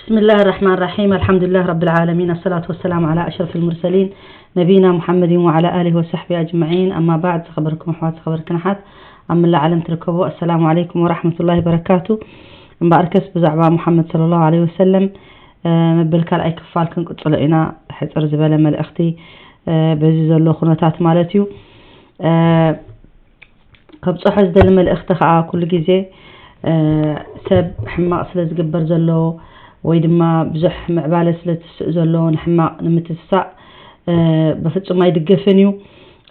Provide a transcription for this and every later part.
بسم الله الرحمن الرحيم. الحمد لله رب العالمين. الصلاة والسلام على أشرف المرسلين نبينا محمد وعلى آله وصحبه أجمعين. أما بعد، ዝኸበርኩም ኣሕዋት፣ ዝኸበርክን ኣሓት ኣብ መላእ ዓለም ትርከቡ፣ السلام عليكم ورحمة الله وبركاته። እምበኣርከስ ብዛዕባ ሙሓመድ صلى الله عليه وسلم መበል ካልኣይ ክፋል ክንቅጽሎ ኢና። ሕጽር ዝበለ መልእኽቲ በዚ ዘሎ ኩነታት ማለት እዩ። ከብፅሖ ዝደሊ መልእኽቲ ከዓ ኩሉ ግዜ ሰብ ሕማቕ ስለ ዝግበር ዘሎ ወይ ድማ ብዙሕ ምዕባለ ስለ ትስእ ዘሎ ንሕማቕ ንምትስሳእ በፍጹም ኣይድገፍን እዩ።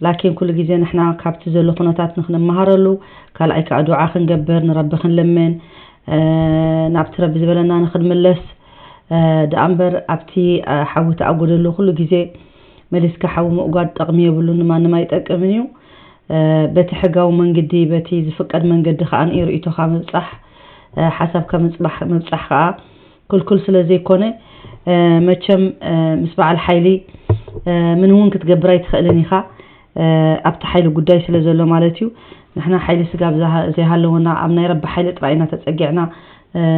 ላኪን ኩሉ ግዜ ንሕና ካብቲ ዘሎ ኩነታት ንክንመሃረሉ፣ ካልኣይ ከዓ ዱዓ ክንገብር፣ ንረቢ ክንልምን፣ ናብቲ ረቢ ዝበለና ንክንምለስ ደኣ እምበር ኣብቲ ሓዊ ተኣጎደሉ ኩሉ ግዜ መሊስካ ሓዊ ምእጓድ ጠቕሚ የብሉን፣ ንማንም ኣይጠቅምን እዩ። በቲ ሕጋዊ መንገዲ፣ በቲ ዝፍቀድ መንገዲ ከዓ ንርእይቶኻ ምብጻሕ፣ ሓሳብካ ምብጻሕ ከዓ ክልኩል ስለ ዘይኮነ፣ መቸም ምስ በዓል ሓይሊ ምን እውን ክትገብር ኣይትኽእልን ኢኻ። ኣብቲ ሓይሊ ጉዳይ ስለ ዘሎ ማለት እዩ። ንሕና ሓይሊ ስጋብ ዘይሃለወና ኣብ ናይ ረቢ ሓይሊ ጥራይ ኢና ተጸጊዕና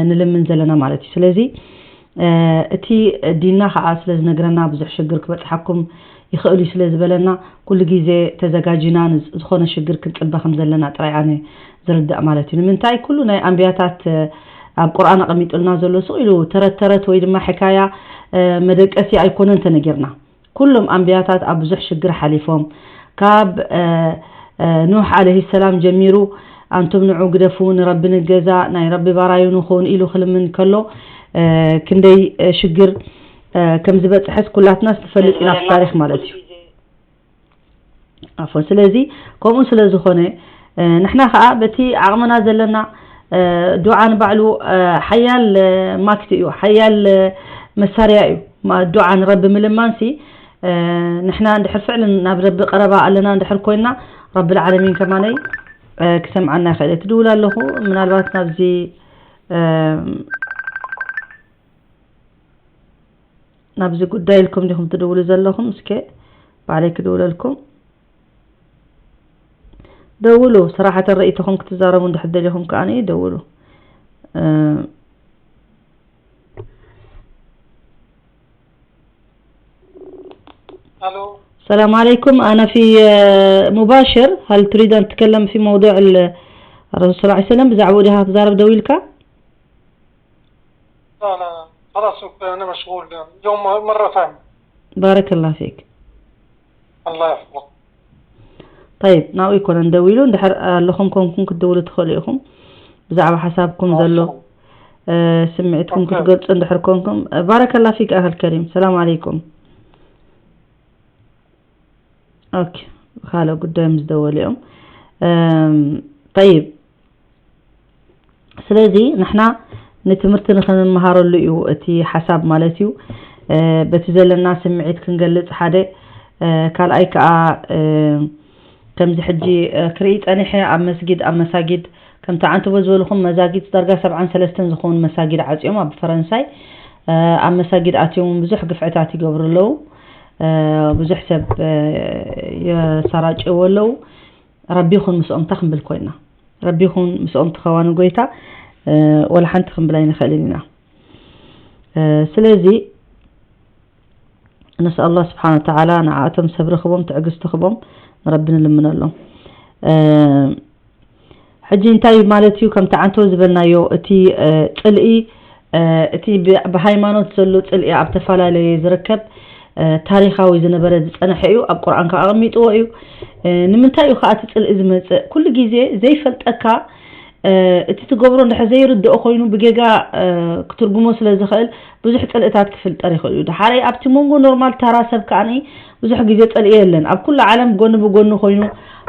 ንልምን ዘለና ማለት እዩ። ስለዚ እቲ ዲንና ከዓ ስለ ዝነግረና ብዙሕ ሽግር ክበጽሓኩም ይኽእል እዩ ስለ ዝበለና ኩሉ ግዜ ተዘጋጅና ዝኾነ ሽግር ክንጽበ ከም ዘለና ጥራይ ኣነ ዝርዳእ ማለት እዩ። ንምንታይ ኩሉ ናይ ኣንብያታት ኣብ ቁርኣን ኣቐሚጡልና ዘሎ ስቕ ኢሉ ተረት ተረት ወይ ድማ ሕካያ መደቀሲ ኣይኮነን ተነጊርና። ኩሎም ኣንብያታት ኣብ ብዙሕ ሽግር ሓሊፎም ካብ ኑሕ ዓለይሂ ሰላም ጀሚሩ ኣንቱም ንዑ ግደፉ ንረቢ ንገዛ ናይ ረቢ ባራዩ ንኹን ኢሉ ክልምን ከሎ ክንደይ ሽግር ከም ዝበፅሐስ ኩላትናስ ንፈልጥ ኢና ብታሪክ ማለት እዩ። ኣፎ ስለዚ ከምኡ ስለ ዝኾነ ንሕና ከዓ በቲ ዓቕምና ዘለና ዱዓ ንባዕሉ ሓያል ማክት እዩ፣ ሓያል መሳርያ እዩ። ዱዓ ንረቢ ምልማንሲ ንሕና እንድሕር ፍዕልን ናብ ረቢ ቀረባ ኣለና እንድሕር ኮይና ረቢ ልዓለሚን ከማነይ ክሰምዓና ይኽእል። ትድውል ኣለኹ ምናልባት ናብዚ ናብዚ ጉዳይ ኢልኩም ዲኹም ትድውሉ ዘለኹም? እስከ ባዕለይ ክድውለልኩም። ደውሉ፣ ስራሕተን ርእይቶኹም ክትዛረቡ እንድሕር ደሊኹም ከኣ ደውሉ። الو. السلام عليكم، أنا في مباشر، هل تريد أن تتكلم في موضوع الرسول صلى الله عليه وسلم؟ ብዛዕባኡ ዲኻ ትዛረብ ደው ኢልካ؟ لا لا، خلاص اوكي، انا مشغول اليوم مرة ثانية. بارك الله فيك. الله يحفظك. طيب، ናብኡ ኣይኮነን ደዊሉ፣ እንድሕር ኣለኹም ኮንኩም ክትደውሉ ትኽእሉ ኢኹም። ብዛዕባ ሓሳብኩም ዘሎ ስምዒትኩም ክትገልጹ እንድሕር ኮንኩም። بارك الله فيك أخي الكريم. السلام عليكم. ኦኬ፣ ካልእ ጉዳይ ምስ ደወሉ እዮም። ጠይብ፣ ስለዚ ንሕና ንትምህርቲ ንክንመሃረሉ እዩ እቲ ሓሳብ ማለት እዩ። በቲ ዘለና ስምዒት ክንገልፅ ሓደ፣ ካልኣይ ከዓ ከምዚ ሕጂ ክርኢ ፀኒሐ ኣብ መስጊድ ኣብ መሳጊድ ከምቲ ዓንተቦ ዝበልኹም መዛጊድ ዳርጋ ሰብዓን ሰለስተን ዝኾኑ መሳጊድ ዓፅዮም ኣብ ፈረንሳይ። ኣብ መሳጊድ ኣትዮም እውን ብዙሕ ግፍዕታት ይገብሩ ኣለዉ። ብዙሕ ሰብ የሰራጭዎ ኣለዉ። ረቢ ይኹን ምስኦም እንታይ ክንብል ኮይና? ረቢ ይኹን ምስኦም ትኸዋኒ ጎይታ ወላ ሓንቲ ክንብል ኣይንኽእልን ኢና። ስለዚ ነስኣል ኣላህ ስብሓን ወተዓላ ንዓኣቶም ሰብሪ ክቦም ትዕግስቲ ክቦም ንረቢ ንልምነሎም። ሕጂ እንታይ ማለት እዩ? ከምቲ ዓንተው ዝበልናዮ እቲ ፅልኢ እቲ ብሃይማኖት ዘሎ ፅልኢ ኣብ ተፈላለየ ዝርከብ ታሪኻዊ ዝነበረ ዝፀነሐ እዩ። ኣብ ቁርኣን ከዓ ኣቐሚጥዎ እዩ። ንምንታይ እዩ ከዓ እቲ ፅልኢ ዝመፅእ? ኩሉ ግዜ ዘይፈልጠካ እቲ ትገብሮ እንድሕር ዘይርድኦ ኮይኑ ብጌጋ ክትርጉሞ ስለ ዝኽእል ብዙሕ ፅልእታት ክፍልጠር ይኽእል እዩ። ድሓረይ ኣብቲ መንጎ ኖርማል ታራ ሰብ ከዓ ብዙሕ ግዜ ፅልኢ የለን። ኣብ ኩሉ ዓለም ጎኒ ብጎኒ ኮይኑ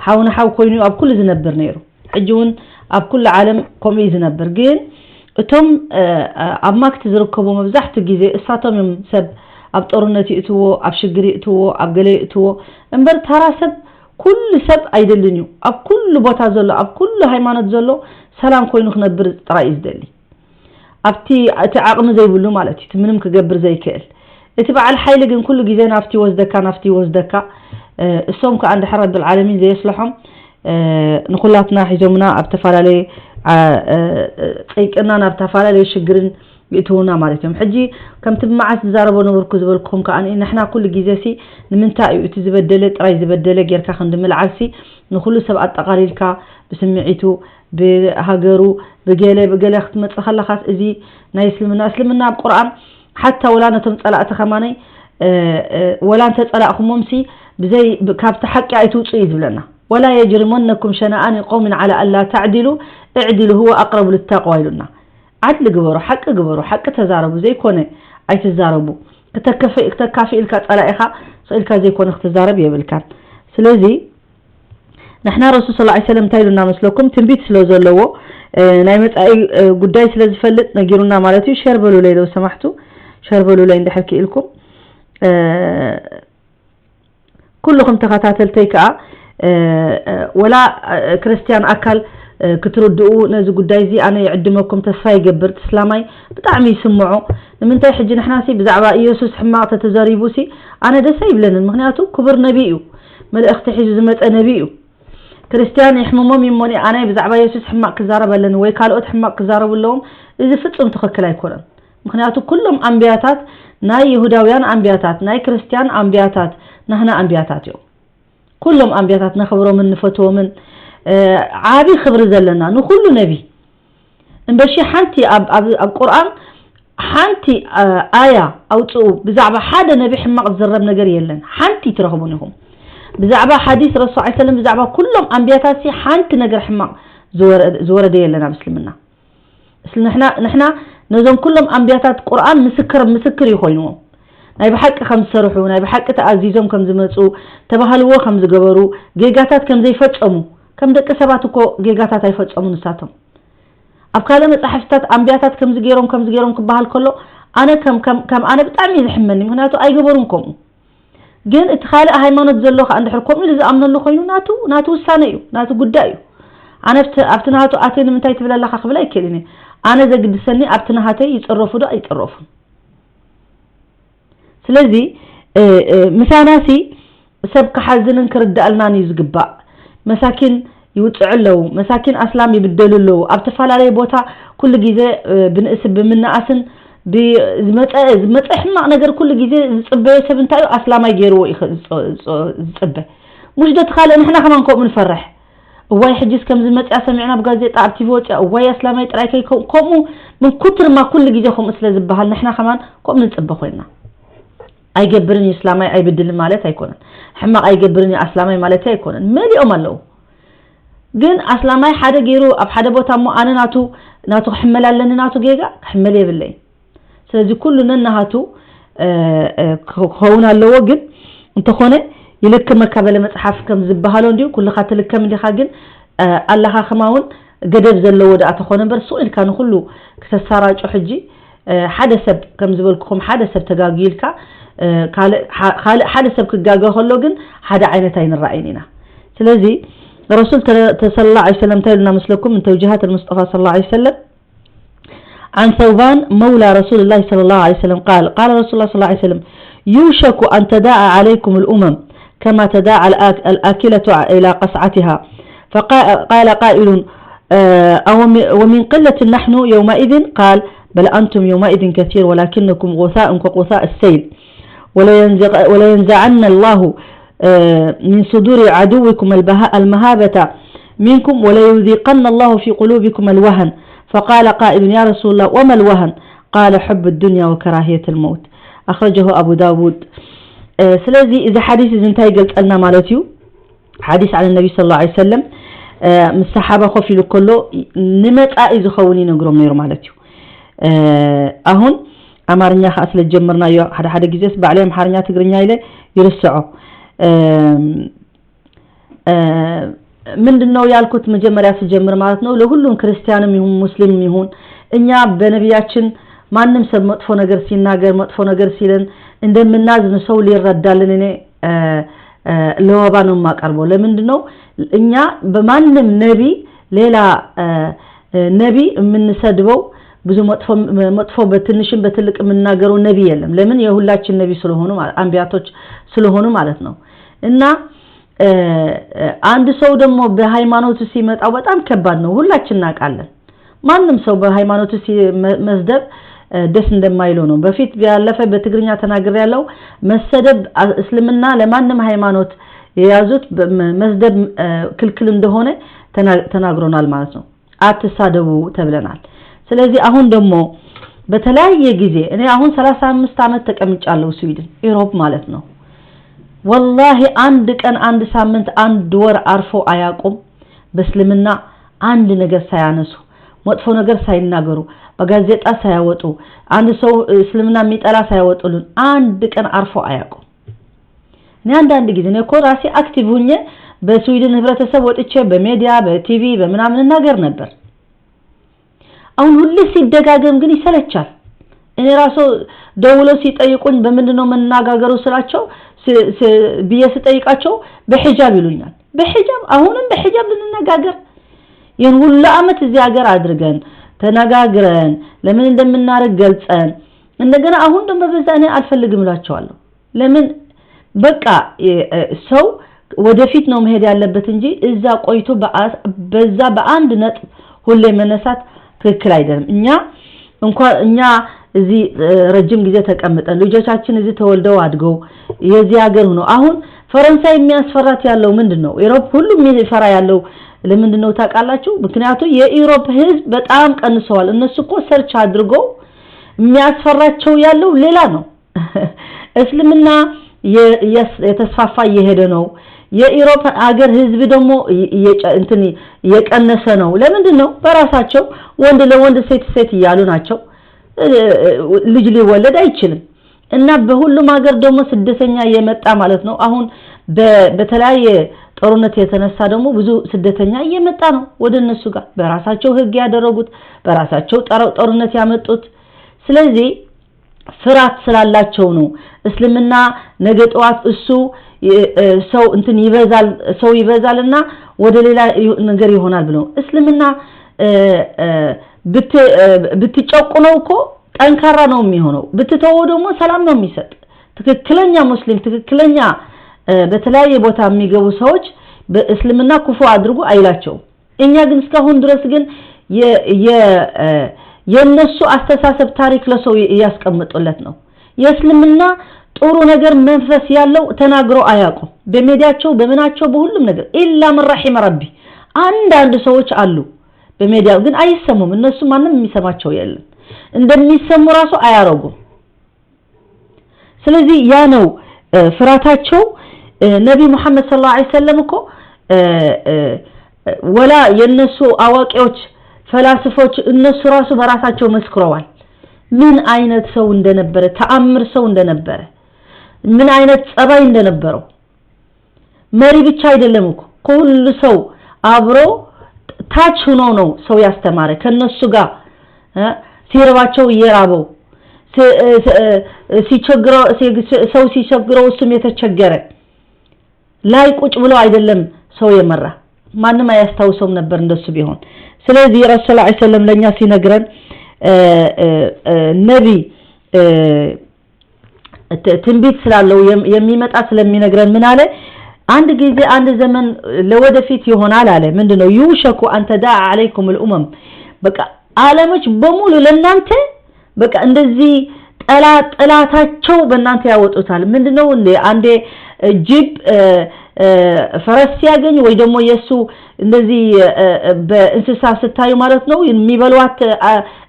ሓው ንሓው ኮይኑ ኣብ ኩሉ ዝነብር ነይሩ። ሕጂ እውን ኣብ ኩሉ ዓለም ከምኡ እዩ ዝነብር። ግን እቶም ኣብ ማክት ዝርከቡ መብዛሕትኡ ግዜ እሳቶም እዮም ሰብ ኣብ ጦርነት ይእትዎ፣ ኣብ ሽግር ይእትዎ፣ ኣብ ገለ ይእትዎ እምበር ታራ ሰብ ኩሉ ሰብ ኣይደልን እዩ። ኣብ ኩሉ ቦታ ዘሎ ኣብ ኩሉ ሃይማኖት ዘሎ ሰላም ኮይኑ ክነብር ጥራይ እዩ ዝደሊ። ኣብቲ እቲ ዓቕሚ ዘይብሉ ማለት እዩ፣ እቲ ምንም ክገብር ዘይክእል። እቲ በዓል ሓይሊ ግን ኩሉ ግዜ ናብቲ ይወስደካ ናብቲ ይወስደካ። እሶም ከዓ እንድሕር ረብል ዓለሚን ዘየስለሖም ንኩላትና ሒዞምና ኣብ ተፈላለየ ፀይቅና ናብ ተፈላለየ ሽግርን ይእትውና ማለት እዮም። ሕጂ ከምቲ ብመዓስ ዝዛረቦ ነበርኩ ዝበልኩኹም ከኣ ንሕና ኩሉ ግዜ ሲ ንምንታይ እዩ እቲ ዝበደለ ጥራይ ዝበደለ ጌርካ ክንዲ ምልዓል ሲ ንኹሉ ሰብ ኣጠቓሊልካ ብስምዒቱ ብሃገሩ ብገለ ብገለ ክትመጽእ ከለኻስ እዚ ናይ እስልምና እስልምና ኣብ ቁርኣን ሓታ ወላ ነቶም ጸላእቲ ከማነይ ወላ እንተ ጸላእኹሞም ሲ ብዘይ ካብቲ ሓቂ ኣይትውጹ እዩ ዝብለና። ولا يجرمنكم شنآن قوم على ألا تعدلوا اعدلوا هو أقرب للتقوى ኢሉና። ዓድሊ ግበሩ፣ ሓቂ ግበሩ፣ ሓቂ ተዛረቡ፣ ዘይኮነ ኣይትዛረቡ። ክተከፍ- ክተካፍእ ኢልካ ጸላኢኻ ስቕ ኢልካ ዘይኮነ ክትዛረብ የብልካን። ስለዚ ንሕና ረሱል ሰለላሁ ዐለይሂ ወሰለም እንታይ ኢሉና መስለኩም? ትንቢት ስለ ዘለዎ እ፣ ናይ መጻኢ እ፣ ጉዳይ ስለ ዝፈልጥ ነጊሩና ማለት እዩ። ሸር በሉለይ ዶ ሰማሕቱ፣ ሸር በሉለይ እንድሕር ክኢልኩም እ፣ ኩልኹም ተኸታተልተይ ከኣ እ፣ እ፣ ወላ እ፣ ክርስትያን ኣካል እ፣ ክትርድኡ ነዚ ጉዳይ እዚ ኣነ ይዕድመኩም ተስፋ ይገብር። እስላማይ ብጣዕሚ ይስምዖ። ንምንታይ ሕጂ ንሕናሲ ብዛዕባ ኢየሱስ ሕማቕ ተተዘሪቡሲ ኣነ ደስ ኣይብለንን። ምክንያቱ ክቡር ነቢ እዩ፣ መልእኽቲ ሒዙ ዝመጸ ነቢ እዩ። ክርስትያን የሕምሞም ይሞኒ ኣነ ብዛዕባ የሱስ ሕማቕ ክዛረብ ኣለኒ ወይ ካልኦት ሕማቕ ክዛረቡ ኣለዎም። እዚ ፍጹም ትኽክል ኣይኮነን። ምክንያቱ ኩሎም ኣንብያታት ናይ ይሁዳውያን ኣንብያታት ናይ ክርስትያን ኣንብያታት ናህና ኣንብያታት እዮም። ኩሎም ኣንብያታት ነኽብሮምን ንፈትዎምን እ፣ ዓቢ ክብሪ ዘለና ንኩሉ ነቢ እምበሺ ሓንቲ ኣብ ኣብ ኣብ ቁርኣን ሓንቲ እ፣ ኣያ ኣውጽኡ ብዛዕባ ሓደ ነቢ ሕማቕ ዝዝረብ ነገር የለን። ሓንቲ ትረኽቡን ኢኹም። ብዛዕባ ሓዲስ ረሱል ሰለላሁ ዐለይሂ ወሰለም ብዛዕባ ኩሎም ኣንብያታት ሲ ሓንቲ ነገር ሕማቕ ዝወረ- ዝወረደ የለን ኣብ እስልምና። እስሊ ንሕና ንሕና ነዞም ኩሎም ኣንብያታት ቁርኣን ምስክር ምስክር እዩ ኮይንዎም። ናይ ብሓቂ ከም ዝሰርሑ ናይ ብሓቂ ተኣዚዞም ከም ዝመጹ ተባህልዎ ከም ዝገበሩ ጌጋታት ከም ዘይፈጸሙ ከም ደቂ ሰባት እኮ ጌጋታት ኣይፈጸሙ ንሳቶም ኣብ ካልእ መጻሕፍትታት ኣንብያታት ከምዚ ገይሮም ከምዚ ገይሮም ክበሃል ከሎ ኣነ ከም ከም ከም ኣነ ብጣዕሚ እዩ ዝሕመኒ ምክንያቱ ኣይገበሩን ከምኡ ግን እቲ ካልእ ሃይማኖት ዘሎ ከኣ እንድሕር ከምኡ ኢሉ ዝኣምነሉ ኮይኑ ናቱ ናቱ ውሳነ እዩ ናቱ ጉዳይ እዩ ኣነ ኣብቲ ኣብቲ ናቱ ኣትየ ንምንታይ ትብል ኣለኻ ክብል ኣይክእልን እየ ኣነ ዘግድሰኒ ኣብቲ ናሃተይ ይጸረፉ ዶ ኣይጸረፉን ስለዚ እ፣ እ፣ ምሳናሲ ሰብ ክሓዝንን ክርዳእልናን እዩ ዝግባእ። መሳኪን ይውፅዑ ኣለዉ፣ መሳኪን ኣስላም ይብደሉ ኣለዉ። ኣብ ተፈላለየ ቦታ ኩሉ ግዜ እ፣ ብንእስ ብምንኣስን ብ- ዝመፀ ዝመፀ ሕማቕ ነገር ኩሉ ግዜ ዝፅበዮ ሰብ እንታይ እዩ ኣስላማይ ገይርዎ እዩ ዝፅ- ዝፅ- ዝፅበ። ሙሽ ዶ እቲ ካልእ ንሕና ከማን ከምኡ ንፈርሕ። እዋይ ሕጂስ ከምዚ መፅያ ሰሚዕና ኣብ ጋዜጣ ኣብ ቲቪ ወፅያ እዋይ ኣስላማይ ጥራይ ከይከው ከምኡ ምን ኩትርማ ኩሉ ግዜ ከምኡ ስለ ዝበሃል ንሕና ከማን ከምኡ ንፅበ ኮይንና። ኣይገብርን እዩ እስላማይ ኣይብድልን ማለት ኣይኮነን ሕማቕ ኣይገብርን እዩ ኣስላማይ ማለት ኣይኮነን መሊኦም ኣለዉ ግን ኣስላማይ ሓደ ገይሩ ኣብ ሓደ ቦታ እሞ ኣነ ናቱ ናቱ ክሕመል ኣለኒ ናቱ ጌጋ ክሕመል የብለይ ስለዚ ኩሉ ነናሃቱ ክኸውን ኣለዎ ግን እንተኾነ ይልክመካ በለ መፅሓፍ ከም ዝበሃሎ እንዲዩ ኩልኻ ትልከም እንዲኻ ግን ኣላኻኽማ እውን ገደብ ዘለዎ ደኣ ተኾነ እምበር ሱቕ ኢልካ ንኹሉ ክተሰራጩ ሕጂ ሓደ ሰብ ከም ዝበልኩኹም ሓደ ሰብ ተጋግዩ ኢልካ ካልእ ሓደ ሰብ ክጋገ ከሎ ግን ሓደ ዓይነት ኣይንረኣይን ኢና ስለዚ ረሱል ሰለላ ዐለ ሰለም እንታይ ኢሉና መስለኩም እንተውጅሃት ልሙስጠፋ ሰለላ ዐለ ሰለም عن ثوبان مولى رسول الله صلى الله عليه وسلم قال قال رسول الله صلى الله عليه وسلم يوشك أن تداعى عليكم الأمم كما تداعى الآكلة إلى قصعتها فقال قائل أو ومن قلة نحن يومئذ قال بل أنتم يومئذ كثير ولكنكم غثاء كغثاء السيل ولينزعن الله من صدور عدوكم المهابة منكم وليذيقن الله في قلوبكم الوهن فقال قائل يا رسول الله وما الوهن قال حب الدنيا وكراهية الموت أخرجه أبو داود ስለዚ እዚ ሓዲስ እዚ እንታይ ይገልፀልና ማለት እዩ ሓዲስ عن النبي صلى الله عليه وسلم ምስ ሰሓባ ኮፍ ኢሉ ከሎ ንመፃኢ ዝኸውን ይነግሮም ነይሩ ማለት እዩ ኣሁን ኣማርኛ ከዓ ስለ ዝጀመርናዮ ሓደ ሓደ ግዜስ ባዕለይ ኣምሓርኛ ትግርኛ ኢለ ይርስዖ ምንድን ነው ያልኩት መጀመሪያ ስጀምር ማለት ነው ለሁሉም ክርስቲያንም ይሁን ሙስሊምም ይሁን እኛ በነቢያችን ማንም ሰብ መጥፎ ነገር ሲናገር መጥፎ ነገር ሲለን እንደምናዝን ሰው ሊረዳልን እኔ ለወባ ነው የማቀርበው ለምንድን ነው እኛ በማንም ነቢ ሌላ ነቢ የምንሰድበው ብዙ መጥፎ በትንሽም በትልቅ የምንናገረው ነቢ የለም ለምን የሁላችን ነቢ ስለሆኑ አንቢያቶች ስለሆኑ ማለት ነው እና አንድ ሰው ደግሞ በሃይማኖቱ ሲመጣው በጣም ከባድ ነው ሁላችን እናውቃለን ማንም ሰው በሃይማኖቱ መስደብ ደስ እንደማይለው ነው። በፊት ያለፈ በትግርኛ ተናግሬያለሁ። መሰደብ እስልምና ለማንም ሃይማኖት የያዙት መስደብ ክልክል እንደሆነ ተናግሮናል ማለት ነው። አትሳደቡ ተብለናል። ስለዚህ አሁን ደግሞ በተለያየ ጊዜ እኔ አሁን ثلاثة وثلاثين ዓመት ተቀምጫለሁ ስዊድን ኢሮፕ ማለት ነው። ወላሂ አንድ ቀን፣ አንድ ሳምንት፣ አንድ ወር አርፎ አያውቁም። በእስልምና አንድ ነገር ሳያነሱ፣ መጥፎ ነገር ሳይናገሩ፣ በጋዜጣ ሳያወጡ፣ አንድ ሰው እስልምና የሚጠላ ሳያወጡልን አንድ ቀን አርፎ አያውቁም። እኔ አንዳንድ ጊዜ እኔ እኮ ራሴ አክቲቭ ሁኜ በስዊድን ህብረተሰብ ወጥቼ በሜዲያ በቲቪ በምናምን እናገር ነበር። አሁን ሁሌ ሲደጋገም ግን ይሰለቻል። እኔ ራሱ ደውለው ሲጠይቁኝ በምንድን ነው የምንነጋገረው ስላቸው ብዬ ስጠይቃቸው በሒጃብ ይሉኛል። በሒጃብ አሁንም በሒጃብ ልንነጋገር? ይህን ሁሉ አመት እዚህ ሀገር አድርገን ተነጋግረን ለምን እንደምናደርግ ገልጸን እንደገና አሁን ደግሞ በዛ እኔ አልፈልግም እላቸዋለሁ። ለምን በቃ ሰው ወደፊት ነው መሄድ ያለበት እንጂ እዛ ቆይቶ በዛ በአንድ ነጥብ ሁሌ መነሳት ትክክል አይደለም። እኛ እንኳን እኛ እዚህ ረጅም ጊዜ ተቀምጠን ልጆቻችን እዚህ ተወልደው አድገው የዚህ ሀገር ሆኖ አሁን ፈረንሳይ የሚያስፈራት ያለው ምንድን ነው? ኢሮፕ ሁሉም የሚፈራ ያለው ለምንድን ነው ታውቃላችሁ? ምክንያቱ የኢሮፕ ህዝብ በጣም ቀንሰዋል። እነሱ እኮ ሰርች አድርገው የሚያስፈራቸው ያለው ሌላ ነው። እስልምና የተስፋፋ እየሄደ ነው። የኢሮፕ ሀገር ህዝብ ደግሞ እንትን እየቀነሰ ነው። ለምንድን ነው? በራሳቸው ወንድ ለወንድ ሴት ሴት እያሉ ናቸው። ልጅ ሊወለድ አይችልም። እና በሁሉም ሀገር ደግሞ ስደተኛ እየመጣ ማለት ነው። አሁን በተለያየ ጦርነት የተነሳ ደግሞ ብዙ ስደተኛ እየመጣ ነው ወደ እነሱ ጋር በራሳቸው ህግ ያደረጉት በራሳቸው ጦርነት ያመጡት። ስለዚህ ፍራት ስላላቸው ነው። እስልምና ነገ ጠዋት እሱ ሰው እንትን ይበዛል ሰው ይበዛልና ወደ ሌላ ነገር ይሆናል ብለው እስልምና ብትጨቁነው እኮ ጠንካራ ነው የሚሆነው። ብትተወው ደግሞ ሰላም ነው የሚሰጥ። ትክክለኛ ሙስሊም ትክክለኛ በተለያየ ቦታ የሚገቡ ሰዎች በእስልምና ክፉ አድርጉ አይላቸውም። እኛ ግን እስካሁን ድረስ ግን የእነሱ አስተሳሰብ ታሪክ ለሰው እያስቀምጡለት ነው። የእስልምና ጥሩ ነገር መንፈስ ያለው ተናግሮ አያውቁም። በሜዲያቸው በምናቸው በሁሉም ነገር ኢላ ምን ረሒመ ረቢ አንዳንድ ሰዎች አሉ በሜዲያ ግን አይሰሙም። እነሱ ማንም የሚሰማቸው የለም። እንደሚሰሙ ራሱ አያረጉም። ስለዚህ ያ ነው ፍራታቸው። ነቢ ሙሐመድ ሰለላሁ ዐለይሂ ወሰለም እኮ ወላ የነሱ አዋቂዎች ፈላስፎች እነሱ ራሱ በራሳቸው መስክረዋል። ምን አይነት ሰው እንደነበረ፣ ተአምር ሰው እንደነበረ፣ ምን አይነት ጸባይ እንደነበረው። መሪ ብቻ አይደለም እኮ ከሁሉ ሰው አብሮ ታች ሆኖ ነው ሰው ያስተማረ። ከነሱ ጋር ሲርባቸው እየራበው፣ ሲቸግረው ሰው ሲቸግረው እሱም የተቸገረ ላይ ቁጭ ብሎ አይደለም ሰው የመራ። ማንም አያስታውሰውም ነበር እንደሱ ቢሆን። ስለዚህ ረሱል ሰለላሁ ዐለይሂ ወሰለም ለኛ ሲነግረን ነቢ ትንቢት ስላለው የሚመጣ ስለሚነግረን ምን አለ? አንድ ጊዜ አንድ ዘመን ለወደፊት ይሆናል አለ። ምንድነው? يوشك أن تداعى عليكم الأمم። በቃ ዓለሞች በሙሉ ለናንተ በቃ እንደዚህ ጠላታቸው በእናንተ ያወጡታል። ምንድነው እንዴ? አንዴ ጅብ ፈረስ ሲያገኝ ወይ ደግሞ የሱ እንደዚህ በእንስሳ ስታዩ ማለት ነው የሚበሏት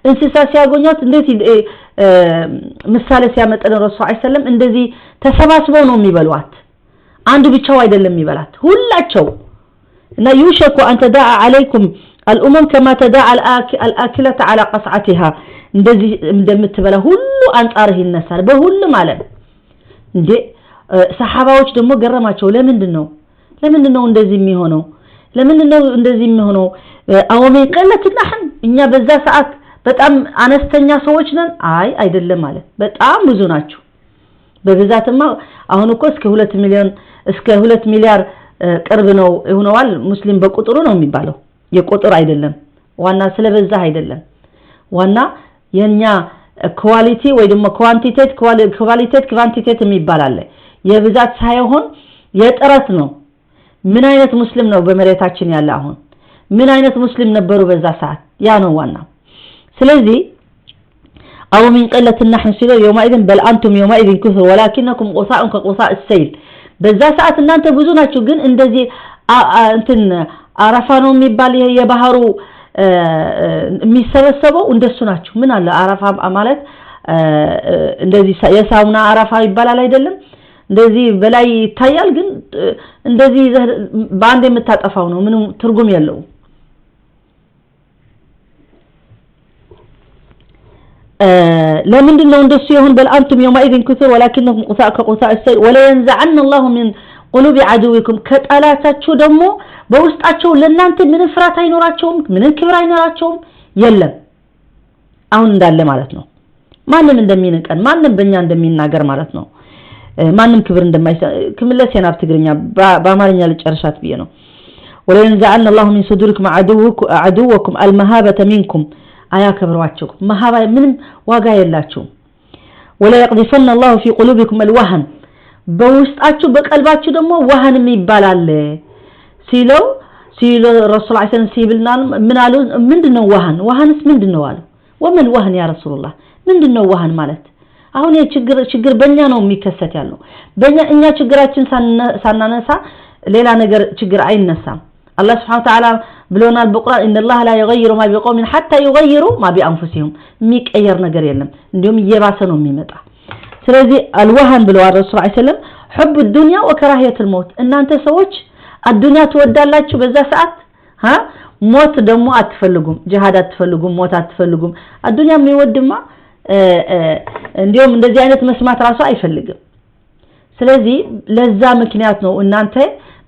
እንስሳ ሲያገኛት እንዴት ምሳሌ ሲያመጣልን ረሱል ሰለላሁ ዐለይሂ ወሰለም እንደዚህ ተሰባስበው ነው የሚበሏት። አንድ ብቻው አይደለም የሚበላት ሁላቸው። እና يوشك أن تداعى عليكم الأمم كما تداعى الآكلة على قصعتها። እንደዚህ እንደምትበላ ሁሉ አንጻርህ ይነሳል በሁሉም ዓለም። እንዴ ሰሃባዎች ደግሞ ገረማቸው። ለምንድን ነው ለምንድን ነው እንደዚህ የሚሆነው? ለምንድን ነው እንደዚህ የሚሆነው? أو من قلة نحن እኛ በዛ ሰዓት በጣም አነስተኛ ሰዎች ነን? አይ አይደለም ማለት በጣም ብዙ ናቸው። በብዛትማ አሁን እኮ እስከ ሁለት ሚሊዮን እስከ ሁለት ሚሊያር ቅርብ ነው ሆነዋል። ሙስሊም በቁጥሩ ነው የሚባለው የቁጥር አይደለም። ዋና ስለበዛ አይደለም። ዋና የኛ quality ወይ ደግሞ quantity quality quantity የሚባል አለ። የብዛት ሳይሆን የጥረት ነው። ምን አይነት ሙስሊም ነው በመሬታችን ያለ? አሁን ምን አይነት ሙስሊም ነበሩ በዛ ሰዓት? ያ ነው ዋና። ስለዚህ أو من قلة نحن ሲሎ يومئذ بل أنتم يومئذ كثر ولكنكم غثاء كغثاء السيل በዛ ሰዓት እናንተ ብዙ ናችሁ ግን እንደዚህ እንትን አረፋ ነው የሚባል ይሄ የባህሩ የሚሰበሰበው እንደሱ ናችሁ ምን አለ አረፋ ማለት እንደዚህ የሳውና አረፋ ይባላል አይደለም እንደዚህ በላይ ይታያል ግን እንደዚህ በአንድ የምታጠፋው ነው ምንም ትርጉም የለውም ለምንድን ነው እንደሱ የሆን በል አንቱም የውመኢዝን ኩሱር ወላኪነኩም ቁሳእ ከቁሳእ ሰይል ወለየንዘዐነ አላሁ ሚን ቁሉቢ ዐድዊኩም ከጠላታችሁ ደግሞ በውስጣቸው ለእናንተ ምንም ፍርሃት አይኖራቸውም ምንም ክብር አይኖራቸውም የለም አሁን እንዳለ ማለት ነው ማንም እንደሚንቀን ማንም በእኛ እንደሚናገር ማለት ነው ማንም ክብር እንደማይሰ ክምለስ የናብ ትግርኛ በአማርኛ ልጨርሻት ብዬ ነው ولينزعن الله من صدوركم عدوكم المهابة منكم አያከብሯቸው መሃባ ምንም ዋጋ የላችሁም ولا يقذفن الله في قلوبكم الوهن በውስጣችሁ በቀልባችሁ ደግሞ ወሃን የሚባል አለ ሲለው ሲሉ ረሱል ዐለይሂ ሰላም ሲብልና ምን አሉ ምንድነው ወሃን ወሃንስ ምንድነው አሉ وما الوهن يا رسول الله ምንድነው ወሃን ማለት አሁን የችግር ችግር በእኛ ነው የሚከሰት ያለው በእኛ እኛ ችግራችን ሳናነሳ ሌላ ነገር ችግር አይነሳም አላህ ስብሐ ወተዓላ ብሎናል በቁርአን إن الله لا يغير ما بقوم حتى يغيروا ما بأنفسهم የሚቀየር ነገር የለም እንዲሁም እየባሰ ነው የሚመጣ ስለዚህ አልወሃን ብለዋል ረሱል ዐለይሂ ሰላም حب الدنيا وكراهية الموت እናንተ ሰዎች አዱንያ ትወዳላችሁ በዛ ሰዓት ها ሞት ደግሞ አትፈልጉም ጅሃድ አትፈልጉም ሞት አትፈልጉም አዱንያ የሚወድማ እንዲሁም እንደዚህ አይነት መስማት ራሱ አይፈልግም ስለዚህ ለዛ ምክንያት ነው እናንተ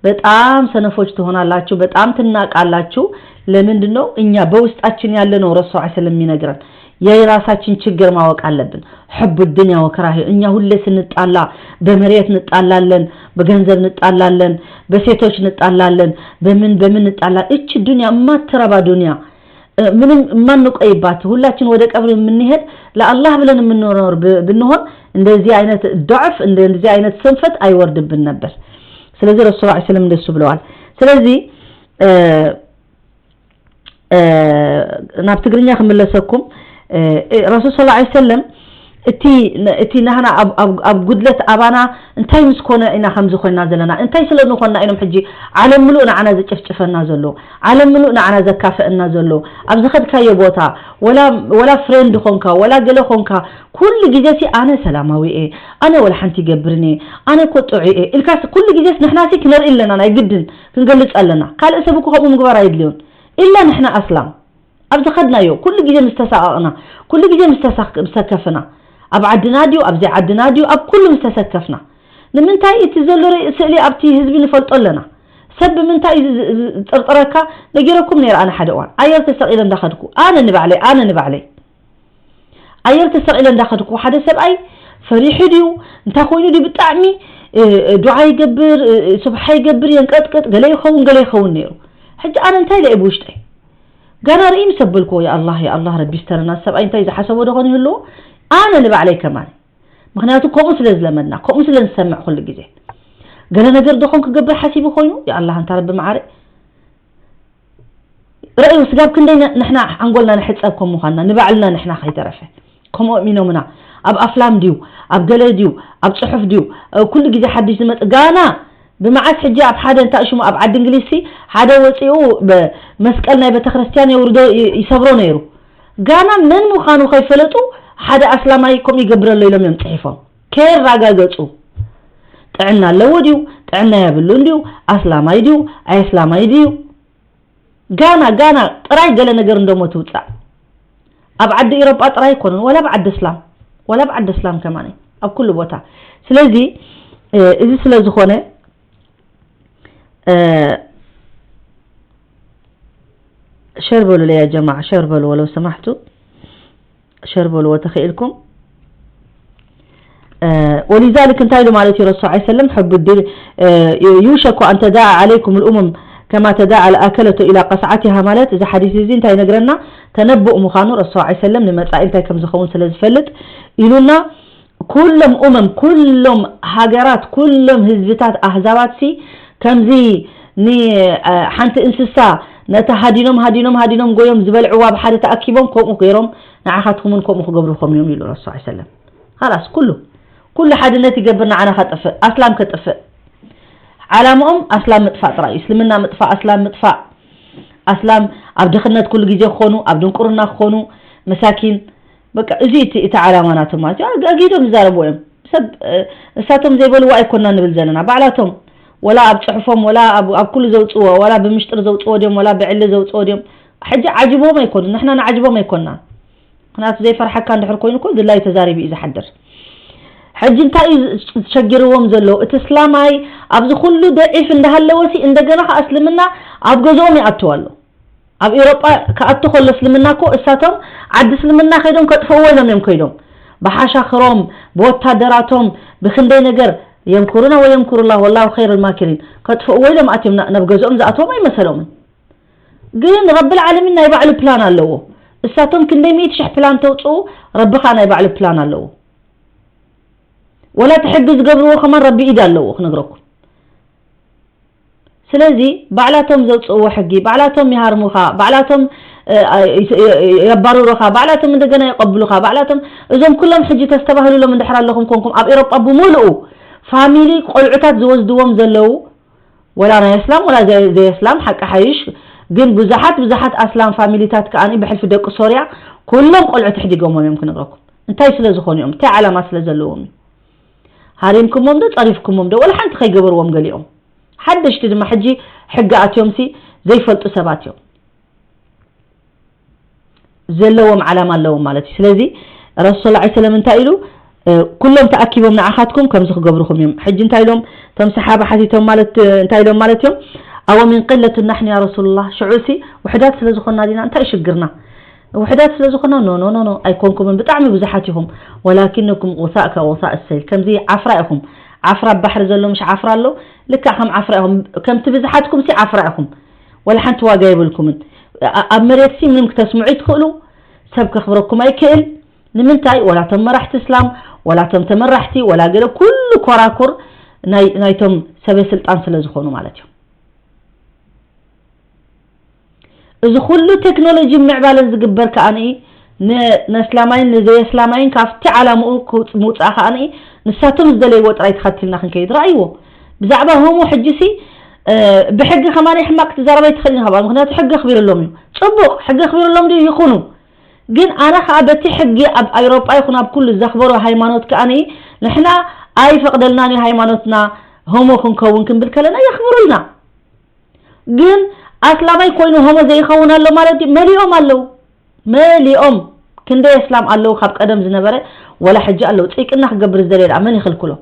በጣም ሰነፎች ትሆናላችሁ በጣም ትናቃላችሁ ለምንድን ነው እኛ በውስጣችን ያለ ነው ረሱል ዐለይሂ ሰላም የሚነግረን የራሳችን ችግር ማወቅ አለብን حب الدنيا وكراهية እኛ ሁሌ ስንጣላ በመሬት እንጣላለን በገንዘብ እንጣላለን በሴቶች እንጣላለን በምን በምን እንጣላ እቺ ዱንያ የማትረባ ዱንያ ምንም የማንቆይባት ሁላችን ወደ ቀብር የምንሄድ ለአላህ ብለን የምንኖር ብንሆን እንደዚህ አይነት ضعف እንደዚህ አይነት ስንፈት አይወርድብን ነበር ስለዚህ ረሱል ዐለይሂ ሰላም እንደሱ ብለዋል ስለዚህ ናብ ትግርኛ ክምለሰኩም ረሱል ሰለላሁ ዐለይሂ ወሰለም እቲ እቲ ናህና ኣብ ጉድለት ኣባና እንታይ ምስ ኮነ ኢና ከምዚ ኮይና ዘለና እንታይ ስለ ንኾንና ኢኖም ሕጂ ዓለም ምሉእ ንዓና ዝጭፍጭፈና ዘሎ ዓለም ምሉእ ንዓና ዘካፈአና ዘሎ ኣብ ዝኸድካዮ ቦታ ወላ ወላ ፍሬንድ ኾንካ ወላ ገለ ኾንካ ኩሉ ግዜ ሲ ኣነ ሰላማዊ እየ ኣነ ወላ ሓንቲ ይገብርን እየ ኣነ እኮ ጥዑይ እየ ኢልካ ኩሉ ግዜስ ንሕና ሲ ክነርኢ ኣለና ናይ ግድን ክንገልፅ ኣለና ካልእ ሰብ እኮ ከምኡ ምግባር ኣይድልዮን ኢላ ንሕና ኣስላም ኣብ ዝኸድናዮ ኩሉ ግዜ ምስ ተሳቐቕና ኩሉ ግዜ ምስ ተሰከፍና ኣብ ዓድና ድዩ ኣብ ዘይዓድና ድዩ ኣብ ኩሉ ምስ ተሰከፍና ንምንታይ እቲ ዘሎ ስእሊ ኣብቲ ህዝቢ ንፈልጦ ኣለና ሰብ ብምንታይ እዩ ዝጥርጥረካ ነጊረኩም ነይረ ኣነ ሓደ እዋን ኣየር ተሰቒለ እንዳኸድኩ ኣነ ንባዕለይ ኣነ ንባዕለይ ኣየር ተሰቒለ እንዳኸድኩ ሓደ ሰብኣይ ፈሪሑ ድዩ እንታይ ኮይኑ ድዩ ብጣዕሚ ዱዓ ይገብር ስብሓ ይገብር የንቀጥቅጥ ገለ ይኸውን ገለ ይኸውን ነይሩ ሕጂ ኣነ እንታይ ኢለ ብውሽጠይ ጋና ርእይ ምስ ኣበልክዎ የኣላህ የኣላህ ረቢ ስተረና ሰብኣይ እንታይ ዝሓሰቦ ዶ ኾን ይህልዎ ኣነ ንባዕለይ ከማን ምክንያቱ ከምኡ ስለ ዝለመድና ከምኡ ስለ ንሰምዕ ኩሉ ግዜ ገለ ነገር ዶ ኾን ክገብር ሓሲቡ ኮይኑ የኣላህ እንታ ረቢ መዓረ ረእዩ ስጋብ ክንደይ ንሕና ሓንጎልና ንሕፀብ ከም ምዃንና ንባዕልና ንሕና ከይተረፈ ከምኡ እሚኖምና ኣብ ኣፍላም ድዩ ኣብ ገለ ድዩ ኣብ ፅሑፍ ድዩ ኩሉ ግዜ ሓድሽ ዝመፅ ጋና ብመዓስ ሕጂ ኣብ ሓደ እንታይ ሽሙ ኣብ ዓዲ እንግሊዝሲ ሓደ ወፂኡ መስቀል ናይ ቤተክርስትያን የውርዶ ይሰብሮ ነይሩ ጋና መን ምዃኑ ከይፈለጡ ሓደ ኣስላማይ ከምኡ ይገብረሎ ኢሎም እዮም ፅሒፎም ከየራጋገፁ ጥዕና ኣለዎ ድዩ ጥዕና የብሉን ድዩ ኣስላማይ ድዩ ኣየስላማይ ድዩ ጋና ጋና ጥራይ ገለ ነገር እንደሞ ትውፃእ ኣብ ዓዲ ኢሮጳ ጥራይ ኣይኮነን ወላ ኣብ ዓዲ እስላም ወላ ኣብ ዓዲ እስላም ከማን ኣብ ኩሉ ቦታ ስለዚ እዚ ስለ ዝኾነ ሸር በሉ ለያ ጀማዓ ሸር በሉ ወለው ሰማሕቱ ሸር በልዎ ተኽኢልኩም ولذلك እንታይ ኢሉ ማለት እዩ ረሱል ዐለይሂ ሰለም ሕቡ ድል يوشك أن تداعى عليكم الأمم كما تداعى الأكلة إلى قصعتها ማለት እዚ ሓዲስ እዚ እንታይ ይነግረና ተነብእ ምዃኑ ረሱል ዐለይሂ ሰለም ንመጻኢ እንታይ ከም ዝኸውን ስለ ዝፈልጥ ኢሉና ኩሎም ኡመም ኩሎም ሃገራት ኩሎም ህዝብታት ኣህዛባት ሲ ከምዚ ንሓንቲ እንስሳ ነታ ሃዲኖም ሃዲኖም ሃዲኖም ጎዮም ዝበልዕዋ ብሓደ ተኣኪቦም ከምኡ ገይሮም ንዓኻትኩም እውን ከምኡ ክገብሩኹም እዮም ኢሉ ረሱል ሰለም። ኻላስ ኩሉ ኩሉ ሓድነት ይገብር ንዓና ከጥፍእ ኣስላም ከጥፍእ። ዓላምኦም ኣስላም ምጥፋእ ጥራይ እዩ። እስልምና ምጥፋእ ኣስላም ምጥፋእ። ኣስላም ኣብ ድኽነት ኩሉ ግዜ ክኾኑ ኣብ ድንቁርና ክኾኑ መሳኪን። በቃ እዚ እቲ እቲ ዓላማ ናቶም ማለት እዩ። ኣጊዶም ይዛረቡ እዮም። ሰብ ንሳቶም ዘይበልዎ ኣይኮና ንብል ዘለና ባዕላቶም ወላ ኣብ ጽሑፎም ወላ ኣብ ኩሉ ዘውጽዎ ወላ ብምሽጥር ዘውጽዎ ድዮም ወላ ብዕሊ ዘውጽዎ ድዮም። ሕጂ ዓጅቦም ኣይኮኑ ንሕና ንዓጅቦም ኣይኮና። ምክንያቱ ዘይፈርሓካ እንድሕር ኮይኑ እኮ ድላዩ ተዛሪቡ እዩ ዝሓድር። ሕጂ እንታይ እዩ ዝሸግርዎም ዘሎ? እቲ እስላማይ ኣብዚ ኩሉ ደዒፍ እንዳሃለወሲ እንደገና ከዓ እስልምና ኣብ ገዝኦም ይኣትው ኣሎ። ኣብ ኤሮጳ ክኣቱ ከሎ እስልምና እኮ እሳቶም ዓዲ እስልምና ከይዶም ከጥፍእዎ ኢሎም እዮም ከይዶም ብሓሻኽሮም ብወታደራቶም ብክንደይ ነገር የምኩሩና ወየምኩሩ ላ ወላሁ ኸይር ልማኪሪን ከጥፍእዎ ኢሎም ኣትዮም ናብ ገዝኦም ዝኣትዎም ኣይመሰሎምን። ግን ረብል ዓለሚን ናይ ባዕሉ ፕላን ኣለዎ። እሳቶም ክንደይ ሚእቲ ሽሕ ፕላን ተውፅኡ ረብኻ ናይ ባዕሉ ፕላን ኣለዎ። ወላ እቲ ሕጊ ዝገብርዎ ከማን ረቢ ኢድ ኣለዎ ክነግረኩም። ስለዚ ባዕላቶም ዘውፅእዎ ሕጊ ባዕላቶም ይሃርሙኻ ባዕላቶም የባርሩኻ ባዕላቶም እንደገና የቐብሉኻ ባዕላቶም እዞም ኩሎም ሕጂ ተስተባህሉሎም እንድሕር ኣለኹም ኮንኩም ኣብ ኤሮጳ ብምሉኡ ፋሚሊ ቆልዑታት ዝወስድዎም ዘለዉ ወላ ናይ እስላም ወላ ዘየስላም ሓቂ ሓይሽ። ግን ብዙሓት ብዙሓት ኣስላም ፋሚሊታት ከኣ ብሕልፊ ደቂ ሶርያ ኩሎም ቆልዑ ትሕዲጎሞም እዮም ክነግረኩም። እንታይ ስለ ዝኾኑ እዮም እንታይ ዓላማ ስለ ዘለዎም እዩ። ሃሪምኩሞም ዶ ጸሪፍኩሞም ዶ ወላ ሓንቲ ከይገበርዎም ገሊኦም ሓደሽቲ ድማ ሕጂ ሕጊ ኣትዮምሲ ዘይፈልጡ ሰባት እዮም። ዘለዎም ዓላማ ኣለዎም ማለት እዩ። ስለዚ ረሱል ሰለላሁ ዐለይሂ ወሰለም እንታይ ኢሉ ኩሎም ተኣኪቦም ንዓኻትኩም ከምዚ ክገብርኹም እዮም። ሕጂ እንታይ ኢሎም እቶም ሰሓባ ሓቲቶም ማለት እንታይ ኢሎም ማለት እዮም? ኣወ ሚን ቂለት ናሕኑ ያ ረሱሉላህ ሽዑሲ ውሕዳት ስለ ዝኾንና ዲና እንታይ ሽግርና? ውሕዳት ስለ ዝኾንና ኖ ኖ ኖ ኖ ኣይኮንኩምን ብጣዕሚ ብዙሓት ኢኹም ወላኪነኩም ቁሳእ ከቁሳእ እሰይል ከምዚ ዓፍራ ኢኹም ዓፍራ ኣብ ባሕሪ ዘሎ ምሽ ዓፍራ ኣሎ ልክዕ ከም ዓፍራ ኢኹም ከምቲ ብዝሓትኩም ሲ ዓፍራ ኢኹም ወላ ሓንቲ ዋጋ የብልኩምን ኣብ መሬት ሲ ምንም ክተስምዑ ይትኽእሉ ሰብ ከኽብረኩም ኣይክእል ንምንታይ ወላ ቶም መራሕቲ እስላም ወላ ቶም ተመራሕቲ ወላ ገለ ኩሉ ኮራኩር ናይ ናይቶም ሰበ ስልጣን ስለ ዝኾኑ ማለት እዩ እዚ ኩሉ ቴክኖሎጂ ምዕባለን ዝግበር ከኣ ነስላማይን ንዘየስላማይን ካብቲ ዓላምኡ ምውፃእ ከኣ ንሳቶም ዝደለይዎ ጥራይ ተኸቲልና ክንከይድ ረኣይዎ ብዛዕባ ሆሞ ሕጂሲ ብሕጊ ከማን ሕማቅ ክትዛረብ ኣይትኽእልን ኢኻ ምክንያቱ ሕጊ ኣኽቢርሎም እዩ ፅቡቅ ሕጊ ኣኽቢርሎም ድዩ ይኹኑ ግን ኣነ ከዓ በቲ ሕጊ ኣብ ኣውሮጳ ይኹን ኣብ ኩሉ ዘኽበሮ ሃይማኖት ከኣ ንሕና ኣይፈቅደልናን እዩ ሃይማኖትና ሆሞ ክንከውን ክንብል ከለና የኽብሩልና ግን ኣስላማይ ኮይኑ ሆሞ ዘይኸውን ኣሎ ማለት እዩ መሊኦም ኣለዉ መሊኦም ክንደይ ኣስላም ኣለዉ ካብ ቀደም ዝነበረ ወላ ሕጂ ኣለዉ ጽይቅና ክገብር ዝደለየ ደኣ መን ይኽልክሎ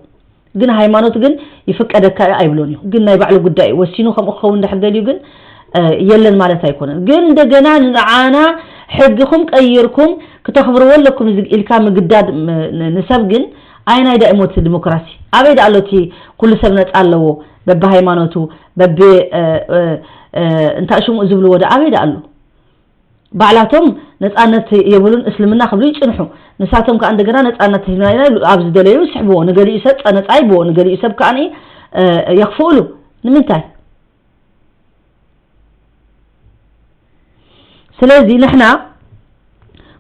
ግን ሃይማኖት ግን ይፍቀደካ እዩ ኣይብሎን እዩ ግን ናይ ባዕሉ ጉዳይ እዩ ወሲኑ ከምኡ ክኸውን እንድሕር ደልዩ ግን የለን ማለት ኣይኮነን ግን እንደገና ንዓና ሕግኹም ቀይርኩም ክተኽብርዎ ኣለኩም ኢልካ ምግዳድ ንሰብ ግን ኣየናይ ዳ እሞ እቲ ዲሞክራሲ ኣበይ ዳ ኣሎ እቲ ኩሉ ሰብ ነፃ ኣለዎ በቢ ሃይማኖቱ በቢ እንታይ ሽሙ ዝብልዎ ዳ ኣበይ ዳ ኣሎ ባዕላቶም ነፃነት የብሉን እስልምና ክብሉ ይፅንሑ ንሳቶም ከዓ እንደገና ነፃነት ሂብና ኢና ኣብ ዝደለዩ ይስሕብዎ ንገሊኡ ሰብ ነፃ ይብዎ ንገሊኡ ሰብ ከዓ የኽፍእሉ ንምንታይ ስለዚ ንሕና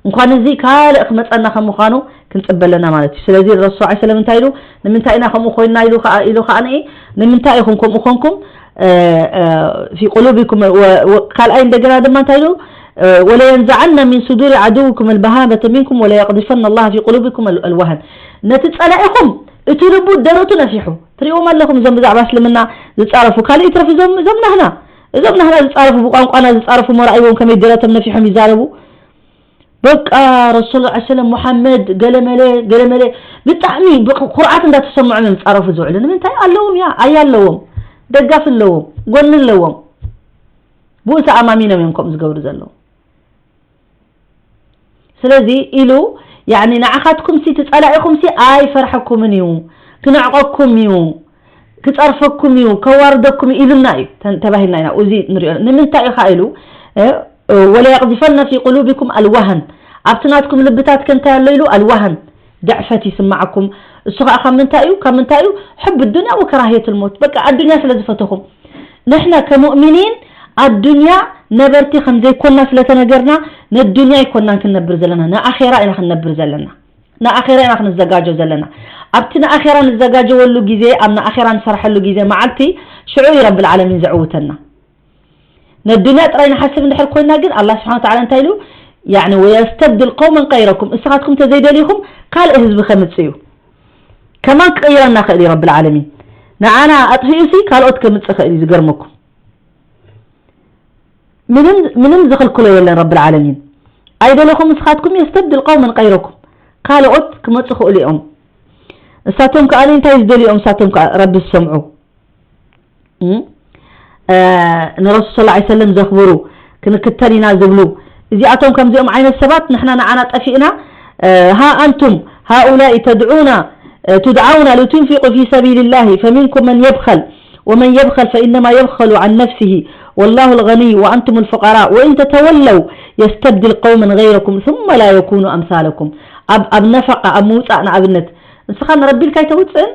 እንኳን እዚ ካልእ ክመፀና ከም ምዃኑ ክንፅበ ኣለና ማለት እዩ ስለዚ ረሱ ስ ሰለም እንታይ ኢሉ ንምንታይ ኢና ከምኡ ኮይንና ኢሉ ከዓ ኢሉ ከዓ ንኢ ንምንታይ ኢኹም ከምኡ ኮንኩም ፊ ቁሉቢኩም ካልኣይ እንደገና ድማ እንታይ ኢሉ ወለየንዘዓና ሚን ሱዱሪ ዓድውኩም ኣልበሃመተ ሚንኩም ወለየቅዚፈና ኣላህ ፊ ቁሉቢኩም ኣልዋሃን ነቲ ፀላኢኹም እቲ ልቡ ደረቱ ነፊሑ ትሪእዎም ኣለኹም እዞም ብዛዕባ እስልምና ዝፃረፉ ካልእ ይትረፍ እዞም እዞም ናህና እዞም ናህና ዝፃረፉ ብቋንቋና ዝፃረፉ መራእይዎም ከመይ ደረቶም ነፊሖም ይዛረቡ በቃ ረሱል ላ ሰለም ሙሓመድ ገለመለ ገለመለ ብጣዕሚ ኩርዓት እንዳተሰምዖም እዮም ዝፃረፉ ዝውዕሉ ንምንታይ ኣለዎም ያ ኣያ ኣለዎም ደጋፊ ኣለዎም ጎኒ ኣለዎም ብኡ ተኣማሚኖም እዮም ከምኡ ዝገብሩ ዘለዉ ስለዚ ኢሉ ያኒ ንዓኻትኩም ሲ ትጸላኢኹም ሲ ኣይፈርሐኩምን እዩ ክነዕቆኩም እዩ ክጸርፈኩም እዩ ከዋርደኩም እዩ ኢሉና እዩ ተባሂልና ኢና እዚ ንሪኦ ንምንታይ ኢኻ ኢሉ ወለየቅዚፈነ ፊ ቁሉቢኩም ኣልዋህን ኣብቲ ናትኩም ልብታት ከንታይ ኣሎ ኢሉ ኣልዋህን ድዕፈት ይስማዓኩም እሱ ከዓ ካብ ምንታይ እዩ ካብ ምንታይ እዩ ሕብ ዱንያ ወከራህየት ልሞት በቃ ኣዱንያ ስለ ዝፈተኹም ንሕና ከሙእሚኒን ኣዱንያ ነበርቲ ከም ዘይኮና ስለ ተነገርና፣ ነዱንያ ኣይኮናን ክንነብር ዘለና፣ ንኣኼራ ኢና ክንነብር ዘለና። ንኣኼራ ኢና ክንዘጋጆ ዘለና። ኣብቲ ንኣኼራ ንዘጋጀወሉ ግዜ፣ ኣብ ንኣኼራ ንሰርሐሉ ግዜ መዓልቲ፣ ሽዑ እዩ ረብል ዓለሚን ዘዕውተና። ነዱንያ ጥራይ ንሓስብ እንድሕር ኮይና ግን፣ ኣላህ ስብሓን ወተዓላ እንታይ ኢሉ? ያዕኒ፣ "ወየስተብድል ቀውመን ቀይረኩም"፣ እስኻትኩም ተዘይደሊኹም ካልእ ህዝቢ ከምጽእ እዩ። ከማን ክቕይረና ክእል እዩ ረብል ዓለሚን። ንዓና ኣጥፊኡሲ ካልኦት ከምጽእ ክእል እዩ። ዝገርመኩም፣ ምንም፣ ምንም ዝኽልክሎ የለን ረብል ዓለሚን። ኣይደለኹም እስኻትኩም፣ የስተብድል ቀውመን ቀይረኩም፣ ካልኦት ክመጹ ክእሉ እዮም። እሳቶም ከኣ እንታይ ዝደልዮም፣ እሳቶም ከኣ ረቢ ዝሰምዑ። እም? እ፣ ንረሱል ሰለላሁ ዐለይሂ ወሰለም ዘኽብሩ፣ ክንክተል ኢና ዝብሉ፣ እዚኣቶም ከምዚኦም ዓይነት ሰባት ንሕና ንዓና ጠፊእና። እ፣ ها أنتم هؤلاء تدعون، እ፣ تدعون لتنفقوا في سبيل الله فمنكم من يبخل ومن يبخل فإنما يبخل عن نفسه والله الغني وأنتم الفقراء وإن تتولوا يستبدل قوما غيركم ثم لا يكونوا أمثالكم። ኣብ፣ ኣብ ነፈቃ፣ ኣብ ምውጻእ ንኣብነት፣ ንስኻ ንረቢ ኢልካ ኣይተውጽእን?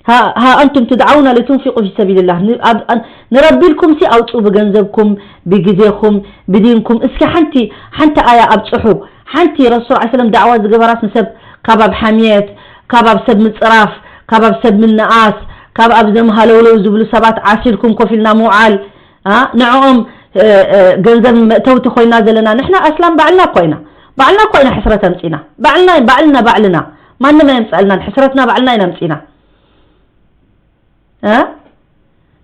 ها، ها أنتم تدعون لتنفقوا في سبيل الله። ን-፣ ኣብ-፣ ኣን-፣ ንረቢ ኢልኩም ሲ ኣውጽኡ፣ ብገንዘብኩም፣ ብግዜኹም፣ ብዲንኩም። እስኪ ሓንቲ፣ ሓንቲ ኣያ ኣብጽሑ። ሓንቲ ረሱል ዐለይሂ ሰላም ዳዕዋ ዝገበራስ ንሰብ ካብ ኣብ ሓምየት፣ ካብ ኣብ ሰብ ምጽራፍ፣ ካብ ኣብ ሰብ ምንኣስ፣ ካብ ኣብዞም ሃለውለው ዝብሉ ሰባት ዓሲልኩም ኮፍ ኢልና ምውዓል፣ ኣ፣ ንዕኦም፣ እ፣ እ፣ ገንዘብ መእተውቲ ኮይና ዘለና። ንሕና ኣስላም ባዕልና እኮ ኢና። ባዕልና እኮ ኢና ሕስረት ኣምጺና። ባዕልና፣ ባዕልና፣ ባዕልና። ማንም ኣየምጸልናን። ሕስረትና ባዕልና ኢና ኣምጺና። እ?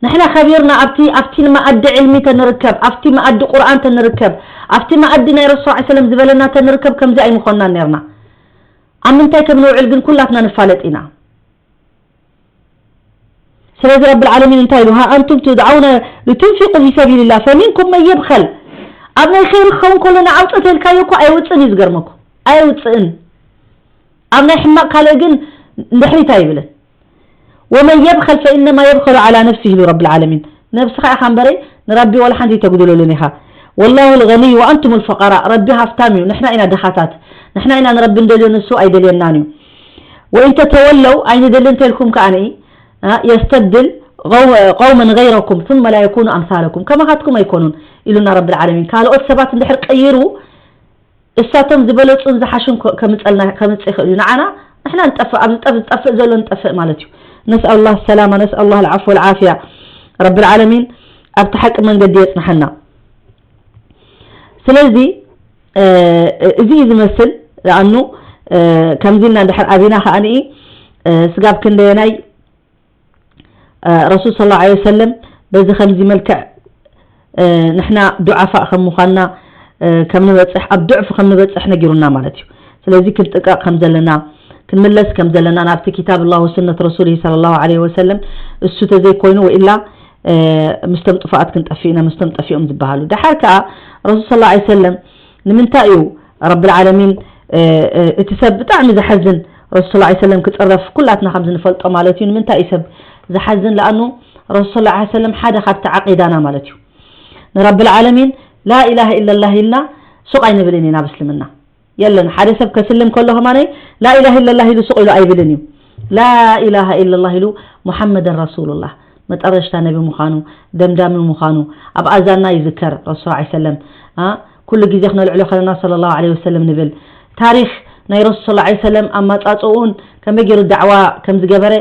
ንሕና ከቢርና ኣብቲ፣ ኣብቲ መኣዲ ዕልሚ ተንርከብ፣ ኣብቲ መኣዲ ቁርኣን ተንርከብ፣ ኣብቲ መኣዲ ናይ ረሱል ዐለይሂ ሰላም ዝበለና ተንርከብ፣ ከምዚ ኣይምኾንና ነርና። ኣብ ምንታይ ከም ንውዕል ግን ኩላትና ንፋለጥ ኢና። ስለዚ ረብል ዓለሚን እንታይ ኢሉ? ها أنتم تدعون لتنفقوا في سبيل الله فمنكم من يبخل። ኣብ ናይ ኸይር ክኸውን ከሎ ንዓውጥተልካዮ እኮ ኣይውፅእን እዩ፣ ዝገርመኩም። ኣይውፅእን። ኣብ ናይ ሕማቕ ካልእ ግን ድሕሪት ኣይብልን። ومن يبخل فإنما يبخل على نفسه ኢሉ ረብል ዓለሚን። ነብስኻ ኢኻ እምበረይ ንረቢ ወላ ሓንቲ ኣይተጉድለሉን ኢኻ። والله الغني وأنتم الفقراء። ረቢ ሃፍታም እዩ፣ ንሕና ኢና ድኻታት። ንሕና ኢና ንረቢ እንደልዮ፣ ንሱ ኣይደልየናን እዩ። وإن تتولوا ኣይንደልን እንተልኩም ከኣ፣ ኣ፣ يستبدل قو-، قوما غيركم ثم لا يكونوا أمثالكم። ከማኻትኩም ኣይኮኑን ኢሉና ረብል ዓለሚን። ካልኦት ሰባት እንድሕር ቀይሩ እሳቶም ዝበለጹን ዝሓሹን ኮ-፣ ከምጸልና፣ ከምጽእ ይኽእል እዩ። ንዓና፣ ንሕና ንጠፍእ፣ ኣብ ዝጠፍ-፣ ዝጠፍእ ዘሎ ንጠፍእ ማለት እዩ። نسأل الله السلامة، نسأل الله العفو والعافية። ረብል ዓለሚን ኣብቲ ሓቂ መንገዲ የጽንሐና። ስለዚ፣ እ፣ እዚ እዩ ዝመስል። ለኣኑ፣ እ፣ ከምዚ ኢልና እንድሕር ኣቢና ከኣ ንኢ፣ እ፣ ስጋብ ክንደየናይ እ፣ ረሱል ሰለላሁ ዐለይሂ ወሰለም በዚ ከምዚ መልክዕ፣ እ፣ ንሕና ዱዓፋእ ከም ምዃንና፣ እ፣ ከም ንበጽሕ፣ ኣብ ዱዕፍ ከም ንበጽሕ ነጊሩና ማለት እዩ። ስለዚ ክንጥቀቕ ከም ዘለና፣ ክንምለስ ከም ዘለና ናብቲ ኪታብ ኣላህ ወሱነት ረሱሊሂ ሰለላሁ ዐለይሂ ወሰለም፣ እሱ ተዘይኮይኑ ወኢላ፣ እ፣ ምስቶም ጥፉኣት ክንጠፍእ ኢና፣ ምስቶም ጠፊኦም ዝበሃሉ። ደሓር ከኣ ረሱል ሰለላሁ ዐለይሂ ወሰለም ንምንታይ እዩ ረብል ዓለሚን፣ እ፣ እ፣ እቲ ሰብ ብጣዕሚ ዘሐዝን፣ ረሱል ሰለላሁ ዐለይሂ ወሰለም ክጽረፍ ኩላትና ከም ዝንፈልጦ ማለት እዩ። ንምንታይ እዩ ሰብ ዝሓዝን? ለኣኑ ረሱል ሰለላሁ ዐለይሂ ወሰለም ሓደ ካብቲ ዓቂዳና ማለት እዩ። ንረብል ዓለሚን ላኢላሃ ኢለላህ ኢልና ሱቕ ኣይንብልን ኢና ኣብ እስልምና። የለን፣ ሓደ ሰብ ከስልም ከሎ ከማነይ ላኢላሃ ኢለላህ ኢሉ ሱቕ ኢሉ ኣይብልን እዩ። ላኢላሃ ኢለላህ ኢሉ ሙሐመድን ረሱሉላህ መጠረሽታ ነቢ ምዃኑ፣ ደምዳሚ ምዃኑ ኣብ ኣዛንና ይዝከር። ረሱል ሰለላሁ ዐለይሂ ወሰለም፣ ኣ፣ ኩሉ ግዜ ክነልዕሎ ከለና ሰለላሁ ዐለይሂ ወሰለም ንብል። ታሪኽ ናይ ረሱል ሰለላሁ ዐለይሂ ወሰለም ኣመጻጽኡን ከመይ ገይሩ ዳዕዋ ከም ዝገበረ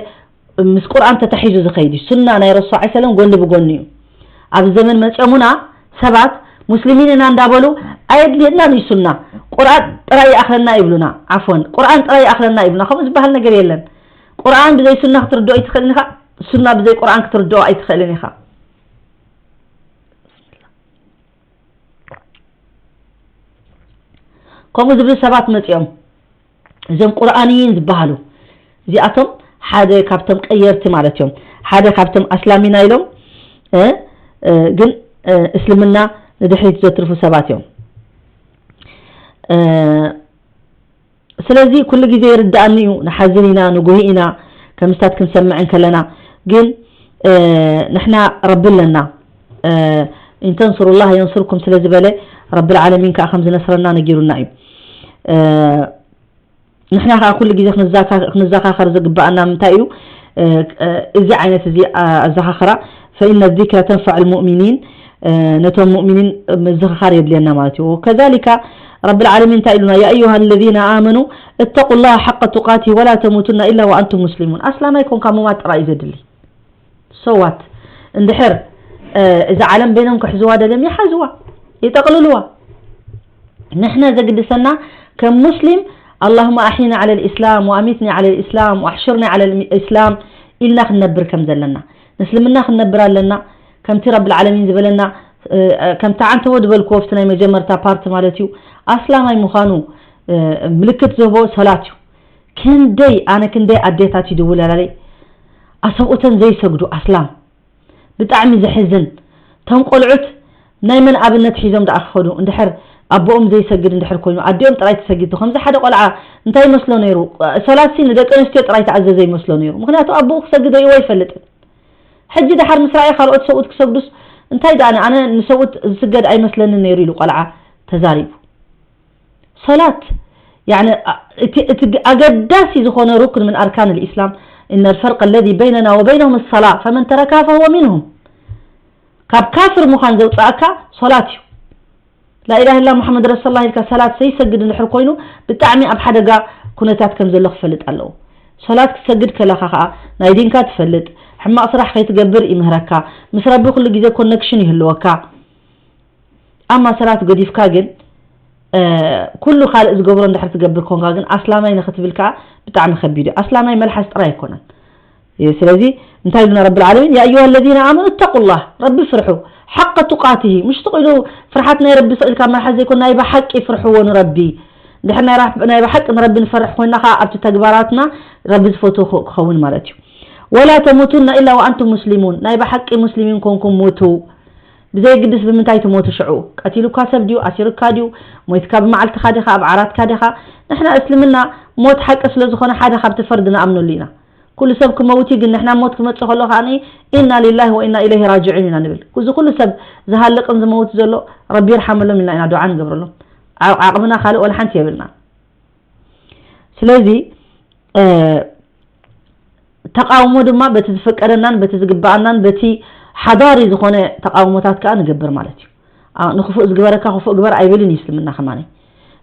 ምስ ቁርኣን ተታሒዙ ዝኸይድ እዩ። ሱና ናይ ረሱል ሰለላሁ ዐለይሂ ወሰለም ጎኒ ብጎኒ እዩ። ኣብዚ ዘመን መጺኦምና ሰባት ሙስሊሚን ኢና እንዳበሉ ኣየድልየናን እዩ ሱና። ቁርኣን ጥራይ ይኣኽለና ይብሉና። ዓፎን፣ ቁርኣን ጥራይ ይኣኽለና ይብሉና። ከምኡ ዝበሃል ነገር የለን። ቁርኣን ብዘይ ሱና ክትርድኦ ኣይትኽእልን ኢኻ። ሱና ብዘይ ቁርኣን ክትርድኦ ኣይትኽእልን ኢኻ። ከምኡ ዝብሉ ሰባት መጺኦም፣ እዞም ቁርኣንይን ዝበሃሉ፣ እዚኣቶም ሓደ ካብቶም ቀየርቲ ማለት እዮም። ሓደ ካብቶም ኣስላሚና ኢሎም፣ እ፣ እ፣ ግን፣ እ፣ እስልምና ንድሕሪት ዘትርፉ ሰባት እዮም። እ፣ ስለዚ ኩሉ ግዜ ይርድኣኒ እዩ፣ ንሓዝን ኢና፣ ንጉሂ ኢና፣ ከምስታት ክንሰምዕ እንከለና። ግን፣ እ፣ ንሕና ረቢ ኣለና። እ፣ "ኢን ተንሱሩላህ የንሱርኩም" ስለ ዝበለ፣ ረብል ዓለሚን ከኣ ከም ዝነስረና ነጊሩና እዩ። እ፣ ንሕና ከኣ ኩሉ ግዜ ክንዛካ-፣ ክንዘኻኸር ዝግብኣና ምንታይ እዩ? እ፣ እ፣ እዚ ዓይነት እዚ፣ ኣ-፣ ኣዘኻኽራ፣ "ፈኢነ ዚክረ ተንፈዑል ሙእሚኒን", ነቶም ሙእሚኒን ምዝኽኻር የድልየና ማለት እዩ። ከዛሊካ ረብል ዓለሚን እንታይ ኢሉና? ያ ኣዩሃ ለዚነ ኣመኑ እተቁላሃ ሓቀ ቱቃቲ ወላ ተሙቱና ኢላ ወኣንቱም ሙስሊሙን። ኣስላማይ ኮንካ ምማት ጥራይ እዩ ዘድሊ። ሶዋት እንድሕር እዛ ዓለም በይኖም ክሕዝዋ ደልዮም ይሓዝዋ፣ ይጠቕልልዋ። ንሕና ዘግድሰና ከም ሙስሊም ኣላሁመ ኣሕይኒ ዓለ ልእስላም ወኣሚትኒ ዓለ ልእስላም ወኣሕሽርኒ ዓለ ልእስላም ኢልና ክንነብር ከም ዘለና፣ ንእስልምና ክንነብር ኣለና። ከምቲ ረብል ዓለሚን ዝበለና፣ ከምቲ ዓንተቦ ዝበልክዎ ኣብቲ ናይ መጀመርታ ፓርት ማለት እዩ፣ ኣስላማይ ምዃኑ ምልክት ዝህቦ ሰላት እዩ። ክንደይ ኣነ ክንደይ ኣዴታት ይድውላላለይ ኣሰብኡተን ዘይሰግዱ ኣስላም። ብጣዕሚ ዘሕዝን። እቶም ቆልዑት ናይ መን ኣብነት ሒዞም ደኣ ክኸዱ? እንድሕር ኣቦኦም ዘይሰግድ እንድሕር ኮይኑ፣ ኣዲኦም ጥራይ ትሰግድ። ከምዚ ሓደ ቆልዓ እንታይ ይመስሎ ነይሩ? ሰላትሲ ንደቂ ኣንስትዮ ጥራይ ተኣዘዘ ይመስሎ ነይሩ። ምኽንያቱ ኣቦኡ ክሰግድ ርእይዎ ኣይፈልጥን። ሕጂ ደሓር ምስ ረኣየ ካልኦት ሰብኡት ክሰግዱስ እንታይ ደኣ ኣነ ንሰብኡት ዝስገድ ኣይመስለንን ነይሩ ኢሉ ቆልዓ ተዛሪቡ። ሰላት ያኒ እቲ እቲ ኣገዳሲ ዝኾነ ሩክን ምን ኣርካን ልኢስላም إن الفرق الذي بيننا وبينهم الصلاة فمن تركها فهو منهم። ካብ ካፍር ምዃን ዘውፅኣካ ሶላት እዩ። ላኢላህ ኢላ ሙሐመድ ረሱሉላህ ኢልካ ሰላት ዘይሰግድ እንድሕር ኮይኑ ብጣዕሚ ኣብ ሓደጋ ኩነታት ከም ዘሎ ክፈልጥ ኣለዎ። ሶላት ክትሰግድ ከለኻ ከዓ ናይ ዲንካ ትፈልጥ፣ ሕማቕ ስራሕ ከይትገብር ይምህረካ፣ ምስ ረቢ ኩሉ ግዜ ኮነክሽን ይህልወካ። ኣማ ሰላት ገዲፍካ ግን ኩሉ ካልእ ዝገብሮ እንድሕር ትገብር ኮንካ ግን ኣስላማይ ንክትብል ከዓ ብጣዕሚ ከቢድ እዩ። ኣስላማይ መልሓስ ጥራይ ኣይኮነን። ስለዚ እንታይ ኢሉና ረብል ዓለሚን? ያ ኣዩሃ ለዚነ ኣመኑ እተቁላህ፣ ረቢ ፍርሑ፣ ሓቀ ቱቃትሂ፣ ምሽ ትቕ ኢሉ ፍርሓት ናይ ረቢ ስቕ ኢልካ መልሓስ ዘይኮን ናይ ብሓቂ ፍርሕዎ ንረቢ። እንድሕር ናይ ራ- ናይ ብሓቂ ንረቢ ንፈርሕ ኮይና ከዓ ኣብቲ ተግባራትና ረቢ ዝፈትዎ ክኸውን ማለት እዩ። ወላ ተሙቱና ኢላ ወኣንቱም ሙስሊሙን፣ ናይ ብሓቂ ሙስሊሚን ኮንኩም ሙቱ። ብዘየግድስ ብምንታይ ትሞቱ ሽዑ? ቀቲሉካ ሰብ ድዩ? ኣሲሩካ ድዩ? ሞይትካ ብመዓልትኻ ዲኻ? ኣብ ዓራትካ ዲኻ? ንሕና እስልምና ሞት ሓቂ ስለ ዝኾነ ሓደ ካብቲ ፈርዲ ንኣምነሉ ኢና። ኩሉ ሰብ ክመውት እዩ፣ ግን ንሕና ሞት ክመጽእ ከሎ ከኣ ኢና ሊላሂ ወኢና ኢለይሂ ራጅዑን ኢና ንብል። እዚ ኩሉ ሰብ ዝሃልቕን ዝመውት ዘሎ ረቢ ይርሓመሎም ኢልና ኢና ዱዓ ንገብረሎም። ዓቕምና ካልእ ወላ ሓንቲ የብልና። ስለዚ ተቃውሞ ድማ በቲ ዝፍቀደናን በቲ ዝግበኣናን በቲ ሓዳሪ ዝኾነ ተቃውሞታት ከዓ ንገብር ማለት እዩ። ንክፉእ ዝግበረካ ክፉእ ግበር ኣይብልን እዩ እስልምና ከማኒ።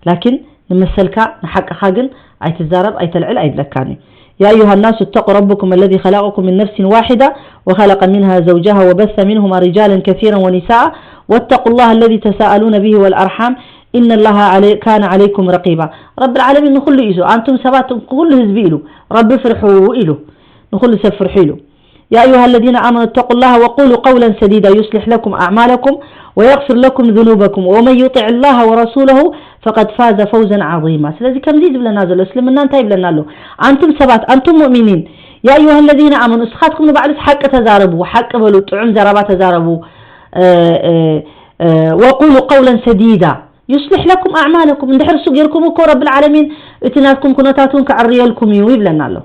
ላኪን ንመሰልካ ንሓቅኻ ግን ኣይትዛረብ ኣይተልዕል ኣይብለካን እዩ። يا أيها الناس اتقوا ربكم الذي خلقكم من نفس واحدة وخلق منها زوجها وبث منهما رجالا كثيرا ونساء واتقوا الله الذي تساءلون به والأرحام إن الله علي كان عليكم رقيبا። ረብል ዓለሚን ንኹሉ እዩ። ኣንቱም ሰባት ኩሉ ህዝቢ ኢሉ ረቢ ፍርሑ ኢሉ ንኹሉ ሰብ ፍርሑ ኢሉ። يا أيها الذين آمنوا اتقوا الله وقولوا قولا سديدا يصلح لكم أعمالكم ويغفر لكم ذنوبكم ومن يطع الله ورسوله فقد فاز فوزا عظيما። ስለዚ ከምዚ ዝብለና ዘሎ እስልምና እንታይ ይብለና ኣሎ? ኣንቱም ሰባት ኣንቱም ሙእሚኒን يا أيها الذين آمنوا እስኻትኩም ንባዕሉስ ሓቂ ተዛረቡ፣ ሓቂ በሉ፣ ጥዑም ዘረባ ተዛረቡ። وقولوا قولا سديدا يصلح لكم أعمالكم እንድሕር እሱ ጌርኩም እኮ ረብል ዓለሚን እቲ ናትኩም ኩነታት እውን ክዕርየልኩም እዩ ይብለና ኣሎ።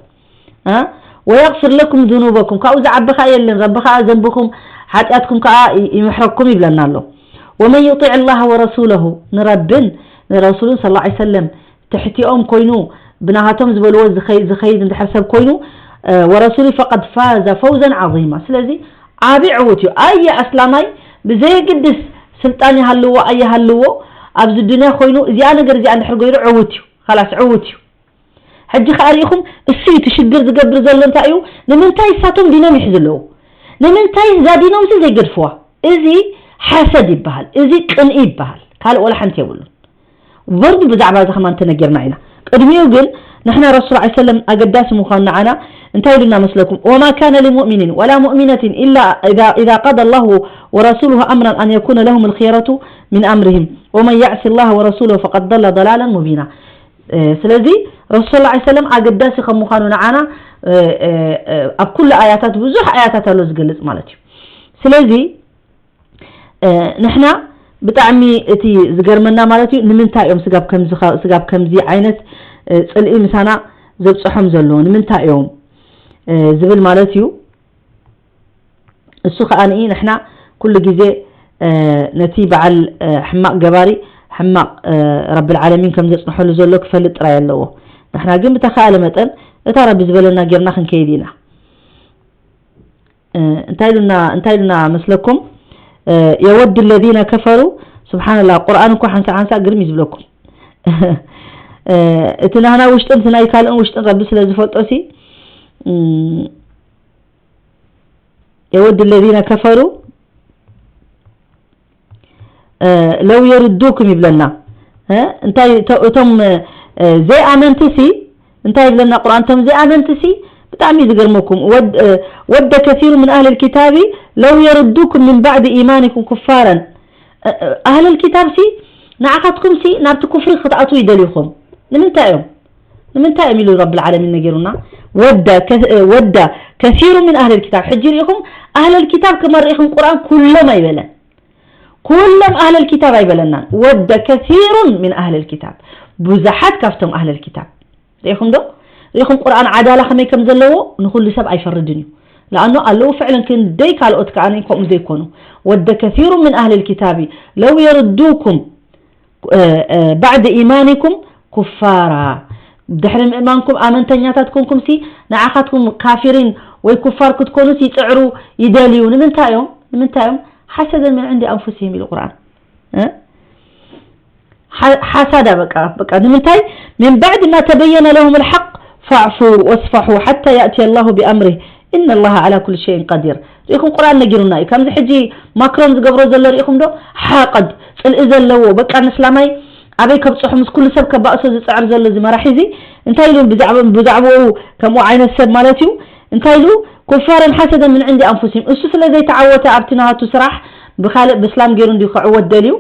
ويغفر لكم ذنوبكم ካብኡ ዝዓቢ ከኣ የለን። ረቢ ከኣ ዘንብኩም ሓጢኣትኩም ከኣ ይምሕረኩም ይብለና ኣሎ። ومن يطع الله ورسوله ንረብን ንረሱሉን صلى الله عليه وسلم ትሕቲኦም ኮይኑ ብናሃቶም ዝበልዎ ዝኸይድ እንድሕር ሰብ ኮይኑ ورسوله فقد فاز فوزا عظيما። ስለዚ ዓቢ ዕውት እዩ። ኣየ ኣስላማይ ብዘየግድስ ስልጣን ይሃልዎ ኣይሃልዎ ኣብዚ ዱንያ ኮይኑ እዚኣ ነገር እዚኣ እንድሕር ገይሩ ዕውት እዩ። ኻላስ ዕውት እዩ። ሕጂ ከኣ ሪኢኹም እሱ እዩ እቲ ሽግር ዝገብር ዘሎ እንታይ እዩ? ንምንታይ እሳቶም ዲኖም ይሕዙ ኣለዉ? ንምንታይ እዛ ዲኖምሲ ዘይገድፍዋ? እዚ ሓሰድ ይበሃል፣ እዚ ቅንኢ ይበሃል፣ ካልእ ወላ ሓንቲ የብሉን። ወርዱ ብዛዕባ እዚ ከማን ተነጊርና ኢና። ቅድሚኡ ግን ንሕና ረሱል ዐለይሂ ሰለም ኣገዳሲ ምዃኑ ንዓና እንታይ ኢሉና መስለኩም? وما كان لمؤمن ولا مؤمنة إلا إذا إذا قضى الله ورسوله أمرا أن يكون لهم الخيرة من أمرهم ومن يعص الله ورسوله فقد ضل ضلالا مبينا። ስለዚ ረሱል ሰለላሁ ዐለይሂ ወሰለም ኣገዳሲ ከም ምዃኑ ንዓና ኣብ ኩሉ ኣያታት ብዙሕ ኣያታት ኣሎ ዝገልጽ ማለት እዩ። ስለዚ ንሕና ብጣዕሚ እቲ ዝገርመና ማለት እዩ ንምንታይ እዮም ስጋብ ከምዚ ስጋብ ከምዚ ዓይነት ጽልኢ ምሳና ዘብጽሖም ዘለዉ ንምንታይ እዮም ዝብል ማለት እዩ። እሱ ከኣ ንኢ ንሕና ኩሉ ግዜ ነቲ በዓል ሕማቕ ገባሪ ሕማቕ ረብል ዓለሚን ከም ዘጽንሐሉ ዘሎ ክፈልጥ ጥራይ ኣለዎ። ንሕና ግን ብተኻእለ መጠን እታ ረቢ ዝበለና ጌርና ክንከይድ ኢና። እንታይ ኢሉና እንታይ ኢሉና መስለኩም? የወድ ለዚነ ከፈሩ። ስብሓንላ፣ ቁርኣን እኮ ሓንሳ ሓንሳ ግርም እዩ ዝብለኩም። እቲ ናህና ውሽጥን እቲ ናይ ካልእን ውሽጥን ረቢ ስለ ዝፈልጦ ሲ የወድ ለዚነ ከፈሩ ለው የርዱኩም ይብለና። እንታይ እቶም ዘይኣመንቲ ሲ እንታይ ይብለና ቁርኣን? እቶም ዘይኣመንቲ ሲ ብጣዕሚ ዝገርመኩም። ወደ ከሲሩ ምን ኣህል ልኪታቢ ለው የርዱኩም ምን ባዕድ ኢማኒኩም ኩፋረን። ኣህል ልኪታብ ሲ ንዓኻትኩም ሲ ናብቲ ኩፍሪ ክትኣትዉ ይደልዩኹም። ንምንታይ እዮም? ንምንታይ እዮም ኢሉ ረብል ዓለሚን ነጊሩና? ወደ ከሲሩ ምን ኣህል ልኪታብ። ሕጂ ርኢኹም ኣህል ልኪታብ ከመ ርኢኹም ቁርኣን ኩሎም ኣይበለን። ኩሎም ኣህል ልኪታብ ኣይበለናን። ወደ ከሲሩን ምን ኣህል ልኪታብ። ብዙሓት ካብቶም ኣህል ልኪታብ ርኢኹም ዶ? ርኢኹም ቁርኣን ዓዳላ ከመይ ከም ዘለዎ ንኹሉ ሰብ ኣይፈርድን እዩ። ለኣኖ ኣለዉ ፍዕለን ክንደይ ካልኦት ከኣ ከምኡ ዘይኮኑ። ወደ ከሲሩ ምን ኣህል ልኪታቢ ለው የርዱኩም ባዕድ ኢማኒኩም ኩፋራ። ድሕሪ ምእማንኩም ኣመንተኛታት ኮንኩም ሲ ንዓኻትኩም ካፊሪን ወይ ኩፋር ክትኮኑስ ይጽዕሩ ይደልዩ። ንምንታይ እዮም? ንምንታይ እዮም? ሓሰደ ምን ዕንዲ ኣንፉሲሂም ኢሉ ቁርኣን። ሓሳዳ በቃ በቃ ንምንታይ? ምን ባዕድ ማ ተበየነ ለሁም ልሓቅ ፈዕፉ ወስፋሑ ሓታ ያእትየ ላሁ ቢኣምሪህ። ኢነ ላሃ ዓላ ኩል ሸይን ቀዲር። ርኢኹም ቁርኣን ነጊሩና እዩ። ከምዚ ሕጂ ማክሮን ዝገብሮ ዘሎ ርኢኹም ዶ? ሓቐድ ጽልኢ ዘለዎ በቃ ንስላማይ ኣበይ ከብጽሑ ምስ ኩሉ ሰብ ከባእሶ ዝጽዕር ዘሎ እዚ መራሒ እዚ እንታይ ኢሉ ብዛዕባ ብዛዕባኡ ከምኡ ዓይነት ሰብ ማለት እዩ እንታይ ኢሉ ኩፋረን ሓሰደ ምን ዕንዲ ኣንፉሲም እሱ ስለ ዘይተዓወተ ኣብቲ ናቱ ስራሕ ብኻልእ ብስላም ገይሩ እንዲዩ ክዕወት ደልዩ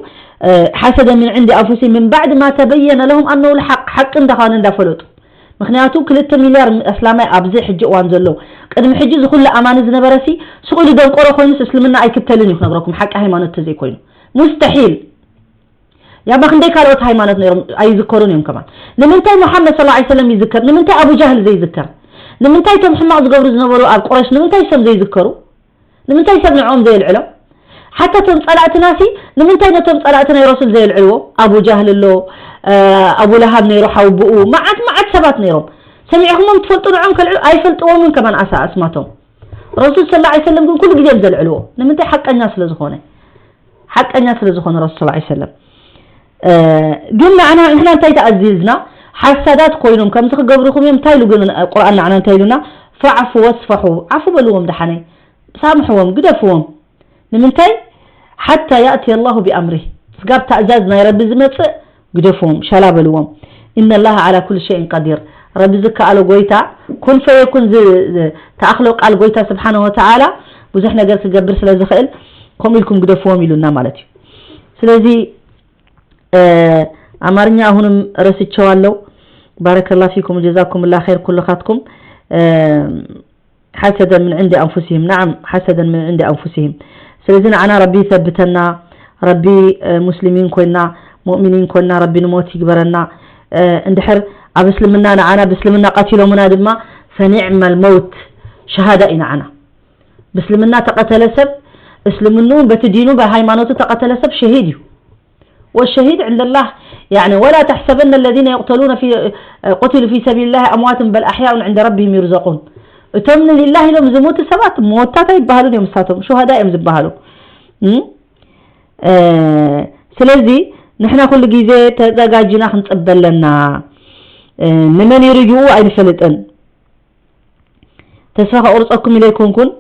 ሓሰደ ምን ዕንዲ ኣንፉሲም ምን ባዕድ ማ ተበየነ ለሁም ኣነሁ ልሓቅ ሓቂ እንዳዃነ እንዳፈለጡ ምክንያቱ ክልተ ሚልያር ኣስላማይ ኣብዚ ሕጂ እዋን ዘሎ ቅድሚ ሕጂ ዝኩሉ ኣማኒ ዝነበረ ሲ ስቕ ኢሉ ደንቆሮ ኮይኑስ እስልምና ኣይክተልን እዩ ክነግረኩም ሓቂ ሃይማኖት ተዘይኮይኑ ሙስተሒል ያባ ክንደይ ካልኦት ሃይማኖት ነይሮም ኣይዝከሩን እዮም ከማን ንምንታይ ሙሓመድ ስለ ላ ሰለም ይዝከር ንምንታይ ኣቡ ጃህል ዘይዝከር ንምንታይ እቶም ሕማቕ ዝገብሩ ዝነበሩ ኣብ ቁረሽ ንምንታይ ሰም ዘይዝከሩ ንምንታይ ሰብ ንዕኦም ዘየልዕሎም ሓታ እቶም ጸላእትና ሲ ንምንታይ ነቶም ጸላእቲ ናይ ረሱል ዘየልዕልዎ ኣቡ ጃህል ኣሎ ኣቡ ለሃብ ነይሩ ሓውብኡ መዓት መዓት ሰባት ነይሮም ሰሚዕኹሞም ትፈልጡ ንዕኦም ከልዕሉ ኣይፈልጥዎምን ከማን ኣሳ ኣስማቶም ረሱል ስለ ላ ሰለም ግን ኩሉ ግዜ እዮም ዘልዕልዎ ንምንታይ ሓቀኛ ስለ ዝኾነ ሓቀኛ ስለ ዝኾነ ረሱል ስለ ሰለም ግን ንዓና ንሕና እንታይ ተኣዚዝና ሓሳዳት ኮይኖም ከምዚ ክገብሩኹም እዮም እንታይ ኢሉ ግን ቁርኣን ንዓና እንታይ ኢሉና ፈዕፉ ወስፈሑ ዓፉ በልዎም ደሓነይ ሳምሕዎም ግደፍዎም ንምንታይ ሓታ ያእትየ ላሁ ቢኣምሪህ ስጋብ ታእዛዝ ናይ ረቢ ዝመፅእ ግደፍዎም ሸላ በልዎም ኢነ ላሃ ዓላ ኩል ሸይን ቀዲር ረቢ ዝከኣሎ ጎይታ ኩን ፈየኩን ተኣኽሎ ቃል ጎይታ ስብሓነ ወተዓላ ብዙሕ ነገር ክገብር ስለ ዝኽእል ከምኡ ኢልኩም ግደፍዎም ኢሉና ማለት እዩ ስለዚ ኣማርኛ አሁንም ረስቸዋለሁ ባረከላ ፊኩም ጀዛኩም ላ ኸይር ኩልኻትኩም ሓሰደን ምን ዕንዲ ኣንፉሲህም ናዓም ሓሰደን ምን ዕንዲ ኣንፉሲህም ስለዚ ንዓና ረቢ ይሰብተና ረቢ ሙስሊሚን ኮይና ሙእሚኒን ኮይና ረቢ ንሞት ይግበረና እንድሕር ኣብ እስልምና ንዓና ብእስልምና ቀቲሎምና ድማ ፈኒዕመ ልመውት ሸሃዳ እዩ ንዓና ብእስልምና ተቐተለ ሰብ እስልምንኡ በቲ ዲኑ በሃይማኖቱ ተቐተለ ሰብ ሸሂድ እዩ والشهيد عند الله يعني ولا تحسبن الذين يقتلون في قتلوا في سبيل الله أموات بل أحياء عند ربهم يرزقون እቶም ንሊላህ ኢሎም ዝሞቱ ሰባት ሞታት ኣይበሃሉን እዮም ንሳቶም ሹሃዳ እዮም ዝበሃሉ ስለዚ ንሕና ኩሉ ግዜ ተዘጋጅና ክንፅበ ኣለና ንመን ይርጅኡ ኣይንፈልጥን ተስፋ ከቑርፀኩም ኢለ ኣይኮንኩን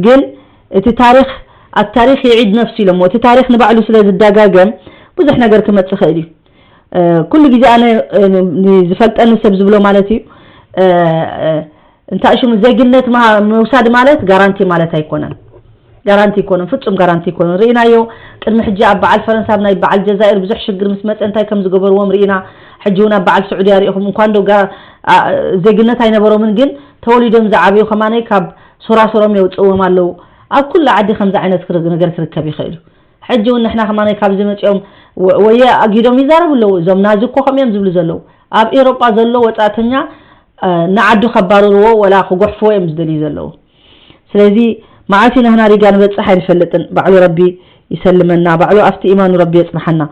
ግን እቲ ታሪክ ኣታሪክ ይዒድ ነፍሱ ኢሎሞ እቲ ታሪክ ንባዕሉ ስለ ዝደጋገም ብዙሕ ነገር ክመፅእ ይኽእል እዩ ኩሉ ግዜ ኣነ ዝፈልጠኒ ሰብ ዝብሎ ማለት እዩ እንታይ ሽሙ ዜግነት ምውሳድ ማለት ጋራንቲ ማለት ኣይኮነን ጋራንቲ ኣይኮነን ፍጹም ጋራንቲ ኣይኮነን ርኢናዮ ቅድሚ ሕጂ ኣብ በዓል ፈረንሳ ኣብ ናይ በዓል ጀዛይር ብዙሕ ሽግር ምስ መጸ እንታይ ከም ዝገበርዎም ርኢና ሕጂ እውን ኣብ በዓል ስዑድያ ርኢኹም እንኳን ዶ ዜግነት ኣይነበሮምን ግን ተወሊዶም ዝዓበዩ ከማነይ ካብ ሱራሱሮም የውፅእዎም ኣለዉ ኣብ ኩሉ ዓዲ ከምዚ ዓይነት ነገር ክርከብ ይኽእል እዩ ሕጂ እውን ንሕና ከማነይ ካብዚ መፂኦም ወየ ኣጊዶም ይዛረቡ ኣለዉ እዞም ናዚ እኮ ከምኡ እዮም ዝብሉ ዘለዉ ኣብ ኤሮጳ ዘሎ ወፃእተኛ ንዓዱ ከባርርዎ ወላ ክጉሕፍዎ እዮም ዝደልዩ ዘለዉ ስለዚ መዓስ ኢና ህና ሪጋ ንበፅሕ ኣይንፈልጥን ባዕሉ ረቢ ይሰልመና ባዕሉ ኣብቲ ኢማኑ ረቢ የፅንሓና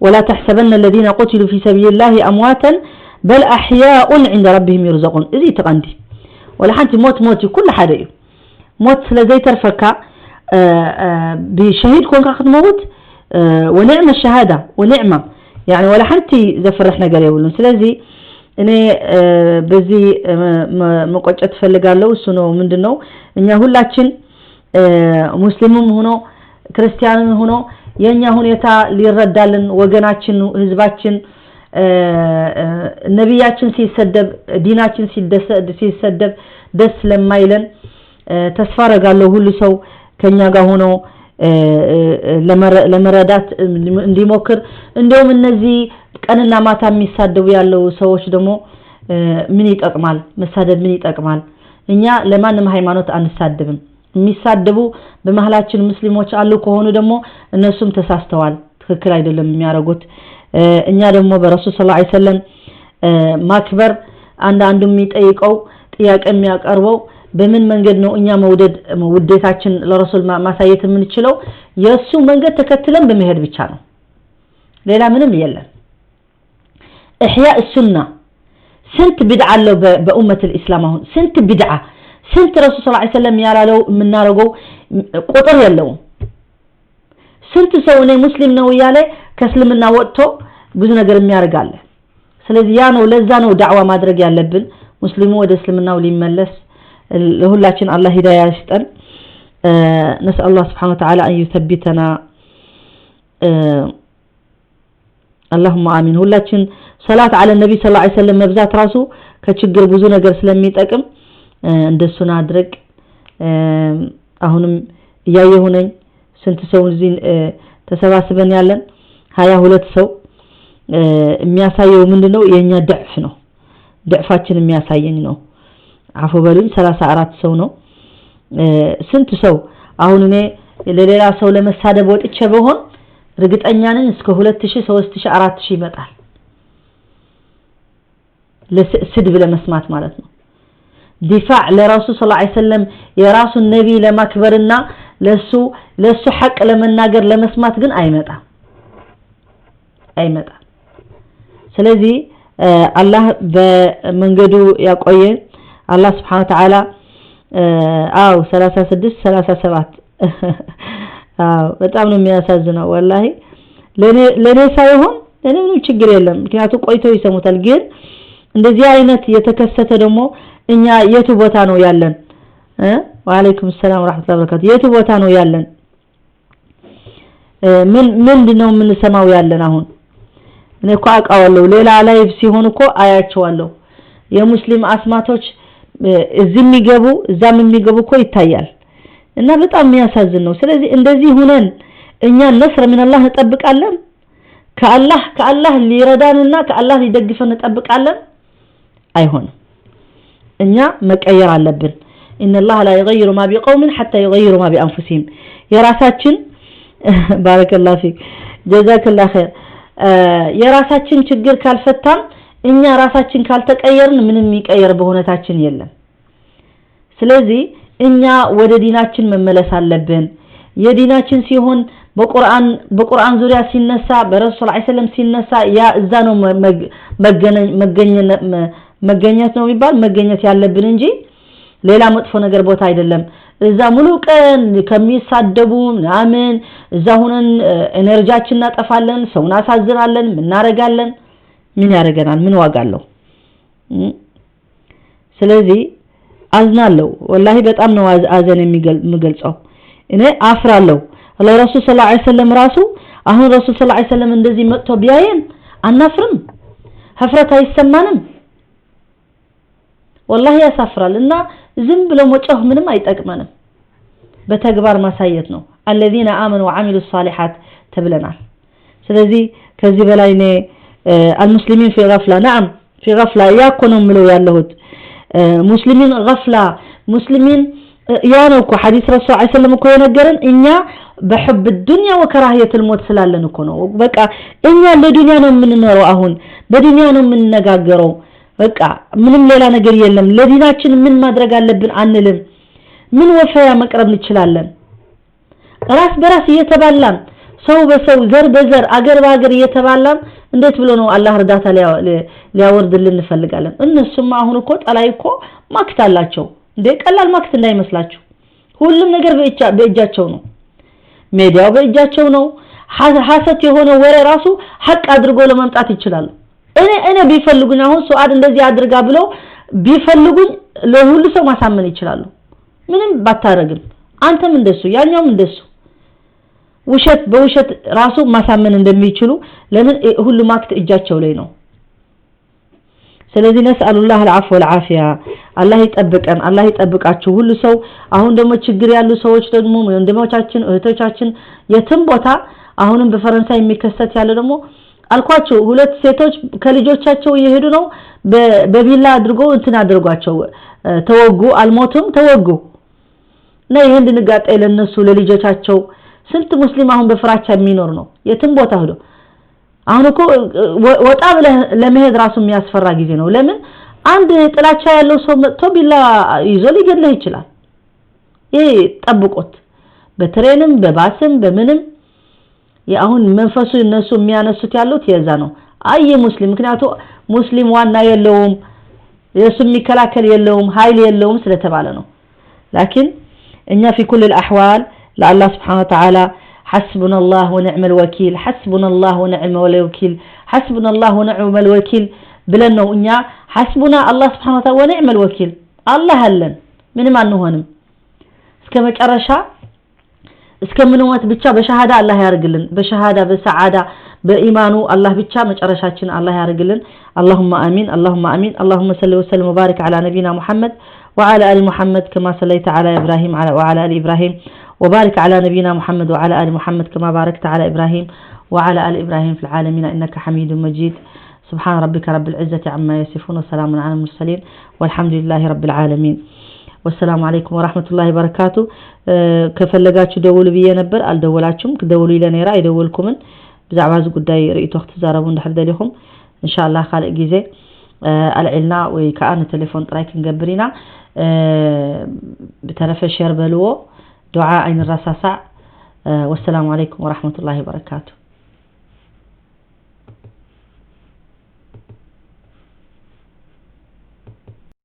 ولا تحسبن الذين قتلوا في سبيل الله أمواتا بل أحياء عند ربهم يرزقون እዚ እቲ ቀንዲ ወላ ሓንቲ ሞት ሞት እዩ ኩሉ ሓደ እዩ ሞት ስለ ዘይተርፈካ ብሸሂድ ኮንካ ክትመውት ወኒዕመ ሸሃዳ ወኒዕማ፣ ያኒ ወላ ሓንቲ ዘፍርሕ ነገር የብሉን። ስለዚ እኔ በዚ መቆጨት እፈልጋለሁ። እሱ ነው ምንድን ነው እኛ ሁላችን ሙስሊምም ሆኖ ክርስቲያንም ሆኖ የኛ ሁኔታ ሊረዳልን ወገናችን ህዝባችን ነቢያችን ሲሰደብ ዲናችን ሲሰደብ ደስ ስለማይለን ተስፋ አረጋለሁ ሁሉ ሰው ከኛ ጋር ሆኖ ለመረዳት እንዲሞክር። እንዲሁም እነዚህ ቀንና ማታ የሚሳደቡ ያለው ሰዎች ደግሞ ምን ይጠቅማል? መሳደብ ምን ይጠቅማል? እኛ ለማንም ሃይማኖት አንሳደብም። የሚሳደቡ በመሀላችን ሙስሊሞች አሉ ከሆኑ ደግሞ እነሱም ተሳስተዋል። ትክክል አይደለም የሚያደርጉት። እኛ ደግሞ በረሱል ሰለላሁ ዐለይሂ ወሰለም ማክበር አንዳንዱ የሚጠይቀው ጥያቄ የሚያቀርበው በምን መንገድ ነው እኛ መውደድ ውዴታችን ለረሱል ማሳየት የምንችለው? የእሱ መንገድ ተከትለን በመሄድ ብቻ ነው። ሌላ ምንም የለም። ኢሕያእ ሱና ስንት ቢድዓ አለው በኡመት ልእስላም። አሁን ስንት ቢድዓ ስንት ረሱል ሰለላሁ ዐለይሂ ወሰለም ያላለው የምናደርገው ቁጥር የለውም። ስንት ሰው እኔ ሙስሊም ነው እያለ ከእስልምና ወጥቶ ብዙ ነገር የሚያደርግ አለ። ስለዚህ ያ ነው ለዛ ነው ዳዕዋ ማድረግ ያለብን ሙስሊሙ ወደ እስልምናው ሊመለስ። ለሁላችን አላህ ሂዳያ ይስጠን። نسأل الله سبحانه وتعالى أن يثبتنا. اللهم آمين. ሁላችን ሰላት على النبي صلى الله عليه وسلم መብዛት ራሱ ከችግር ብዙ ነገር ስለሚጠቅም እንደሱ እናድርግ። አሁንም እያየሁ ነኝ ስንት ሰው እዚህ ተሰባስበን ያለን ሀያ ሁለት ሰው። የሚያሳየው ምንድነው? የኛ ضعف ነው። ضعفችን የሚያሳየኝ ነው። አፉ በሉኝ ሰላሳ አራት ሰው ነው። ስንት ሰው አሁን እኔ ለሌላ ሰው ለመሳደብ ወጥቼ በሆን እርግጠኛ ነኝ እስከ ሁለት ሺህ ሶስት ሺህ አራት ሺህ ይመጣል። ስድብ ለመስማት ማለት ነው። دفاع ለረሱል ሰለላሁ ዐለይሂ ወሰለም የራሱን ነቢ ለማክበርና ለሱ ለሱ ሐቅ ለመናገር ለመስማት ግን አይመጣም አይመጣም። ስለዚህ አላህ በመንገዱ ያቆየን። አላህ ስብሐነ ወተዓላ አው ሰላሳ ስድስት ሰላሳ ሰባት አው በጣም ነው የሚያሳዝነው ወላሂ። ለኔ ለኔ ሳይሆን ለኔ ምንም ችግር የለም፣ ምክንያቱም ቆይተው ይሰሙታል። ግን እንደዚህ አይነት የተከሰተ ደግሞ እኛ የቱ ቦታ ነው ያለን? ወአለይኩም ሰላም ወራህመቱላሂ ወበረካቱ። የቱ ቦታ ነው ያለን? ምን ምንድን ነው የምንሰማው ያለን አሁን? እኔ እኮ አውቃዋለሁ። ሌላ ላይቭ ሲሆን እኮ አያቸዋለሁ። የሙስሊም አስማቶች እዚህ የሚገቡ እዛም የሚገቡ እኮ ይታያል። እና በጣም የሚያሳዝን ነው። ስለዚህ እንደዚህ ሁነን እኛ ነስር ምን አላህ እንጠብቃለን? ከአላህ ከአላህ ሊረዳንና ከአላህ ሊደግፈን እንጠብቃለን? አይሆንም። እኛ መቀየር አለብን። إن الله لا يغير ما بقوم حتى يغيروا ما بأنفسهم። የራሳችን ባረከላህ ፊክ ጀዛከላህ ኸይር። የራሳችን ችግር ካልፈታን እኛ ራሳችን ካልተቀየርን ምንም የሚቀየር በሁኔታችን የለም። ስለዚህ እኛ ወደ ዲናችን መመለስ አለብን። የዲናችን ሲሆን በቁርአን በቁርአን ዙሪያ ሲነሳ በረሱል ሰለላሁ ዐለይሂ ወሰለም ሲነሳ ያ እዛ ነው መገኘት ነው የሚባል መገኘት ያለብን እንጂ ሌላ መጥፎ ነገር ቦታ አይደለም። እዛ ሙሉ ቀን ከሚሳደቡ ምናምን እዛ ሆነን ኤነርጂያችን እናጠፋለን፣ ሰው እናሳዝናለን፣ ምናረጋለን። ምን ያደርገናል? ምን ዋጋ አለው? ስለዚህ አዝናለሁ። ወላሂ በጣም ነው አዘን የምገልጸው። እኔ አፍራለሁ። ለረሱል ሰለላሁ ዐለይሂ ወሰለም ራሱ አሁን ረሱል ሰለላሁ ዐለይሂ ወሰለም እንደዚህ መጥቶ ቢያየን አናፍርም? ህፍረት አይሰማንም? ወላሂ ያሳፍራል። እና ዝም ብሎ መጮህ ምንም አይጠቅመንም። በተግባር ማሳየት ነው። الذين آمنوا وعملوا الصالحات ተብለናል። ስለዚህ ከዚህ በላይ እኔ المسلمين في غفلة نعم في غفلة ያ እኮ ነው የምለው ያለሁት። ሙስሊሚን غفلة ሙስሊሚን ያ ነው እኮ ሐዲስ ረሱል ሰለላሁ ዐለይሂ ወሰለም እኮ የነገረን እኛ بحب الدنيا وكراهية الموت ስላለን እኮ ነው። በቃ እኛ ለዱንያ ነው የምንኖረው። አሁን በዱንያ ነው የምንነጋገረው። በቃ ምንም ሌላ ነገር የለም። ለዲናችን ምን ማድረግ አለብን አንልም። ምን ወፈያ መቅረብ እንችላለን? ራስ በራስ እየተባላን ሰው በሰው ዘር በዘር አገር በአገር እየተባላን እንዴት ብሎ ነው አላህ እርዳታ ሊያወርድልን እንፈልጋለን? እነሱማ አሁን እኮ ጠላይ እኮ ማክት አላቸው እንዴ! ቀላል ማክት እንዳይመስላችሁ። ሁሉም ነገር በእጃ- በእጃቸው ነው። ሜዲያው በእጃቸው ነው። ሐ- ሐሰት የሆነ ወሬ ራሱ ሐቅ አድርጎ ለማምጣት ይችላሉ። እኔ እኔ ቢፈልጉኝ አሁን ሱዓድ እንደዚህ አድርጋ ብለው ቢፈልጉኝ ለሁሉ ሰው ማሳመን ይችላሉ። ምንም ባታረግም አንተም እንደሱ ያኛውም እንደሱ ውሸት በውሸት ራሱ ማሳመን እንደሚችሉ ለምን እ- ሁሉ ማክት እጃቸው ላይ ነው። ስለዚህ ነስአሉላህ አልዓፍ ወልዓፊያ። አላህ ይጠብቀን፣ አላህ ይጠብቃችሁ። ሁሉ ሰው አሁን ደግሞ ችግር ያሉ ሰዎች ደግሞ ወንድሞቻችን እህቶቻችን የትም ቦታ አሁንም በፈረንሳይ የሚከሰት ያለ ደግሞ አልኳችሁ ሁለት ሴቶች ከልጆቻቸው እየሄዱ ነው በ- በቢላ አድርጎ እንትን አድርጓቸው እ፣ ተወጉ። አልሞቱም፣ ተወጉ። እና ይህን ድንጋጤ ለነሱ ለልጆቻቸው ስንት ሙስሊም አሁን በፍራቻ የሚኖር ነው የትም ቦታ ሄዶ አሁን እኮ ወጣ ብለህ ለመሄድ ራሱ የሚያስፈራ ጊዜ ነው። ለምን አንድ ጥላቻ ያለው ሰው መጥቶ ቢላ ይዞ ሊገድልህ ይችላል። ይሄ ጠብቆት በትሬንም በባስም በምንም አሁን መንፈሱ እነሱ የሚያነሱት ያሉት የዛ ነው። አይ ሙስሊም ምክንያቱ ሙስሊም ዋና የለውም የሱ የሚከላከል የለውም ኃይል የለውም ስለተባለ ነው። ላኪን እኛ في كل الأحوال ለአላህ ስብሓን ወተዓላ حسبنا الله ونعم الوكيل حسبنا الله ونعم الوكيل حسبنا الله ونعم الوكيل ብለን ነው እኛ حسبنا الله سبحانه وتعالى ونعم الوكيل አላህ አለን ምንም አንሆንም እስከ መጨረሻ እስከምንሞት ብቻ በሸሃዳ አላህ ያርግልን በሸሃዳ በሰዓዳ በኢማኑ አላህ ብቻ መጨረሻችን አላህ ያርግልን اللهم آمين اللهم آمين اللهم صل وسلم وبارك على نبينا محمد وعلى آل محمد كما صليت على إبراهيم وعلى آل إبراهيم وبارك على نبينا محمد وعلى آل محمد كما باركت على إبراهيم وعلى آل إبراهيم في العالمين إنك حميد مجيد سبحان ربك رب العزة عما يصفون وسلام على المرسلين والحمد لله رب العالمين والسلام عليكم ورحمة الله وبركاته ከፈለጋችሁ ደውሉ ብዬ ነበር አልደወላችሁም ክደውሉ ኢለ ነይረ ኣይደወልኩምን ብዛዕባ እዚ ጉዳይ ርእይቶ ክትዛረቡ እንድሕር ደሊኹም እንሻላ ካልእ ግዜ ኣልዒልና ወይ ከዓ ንቴሌፎን ጥራይ ክንገብር ኢና ብተረፈ ሸር በልዎ ዱዓ ኣይንረሳሳዕ ወሰላሙ ዓለይኩም ወራሕመቱላሂ ወበረካቱ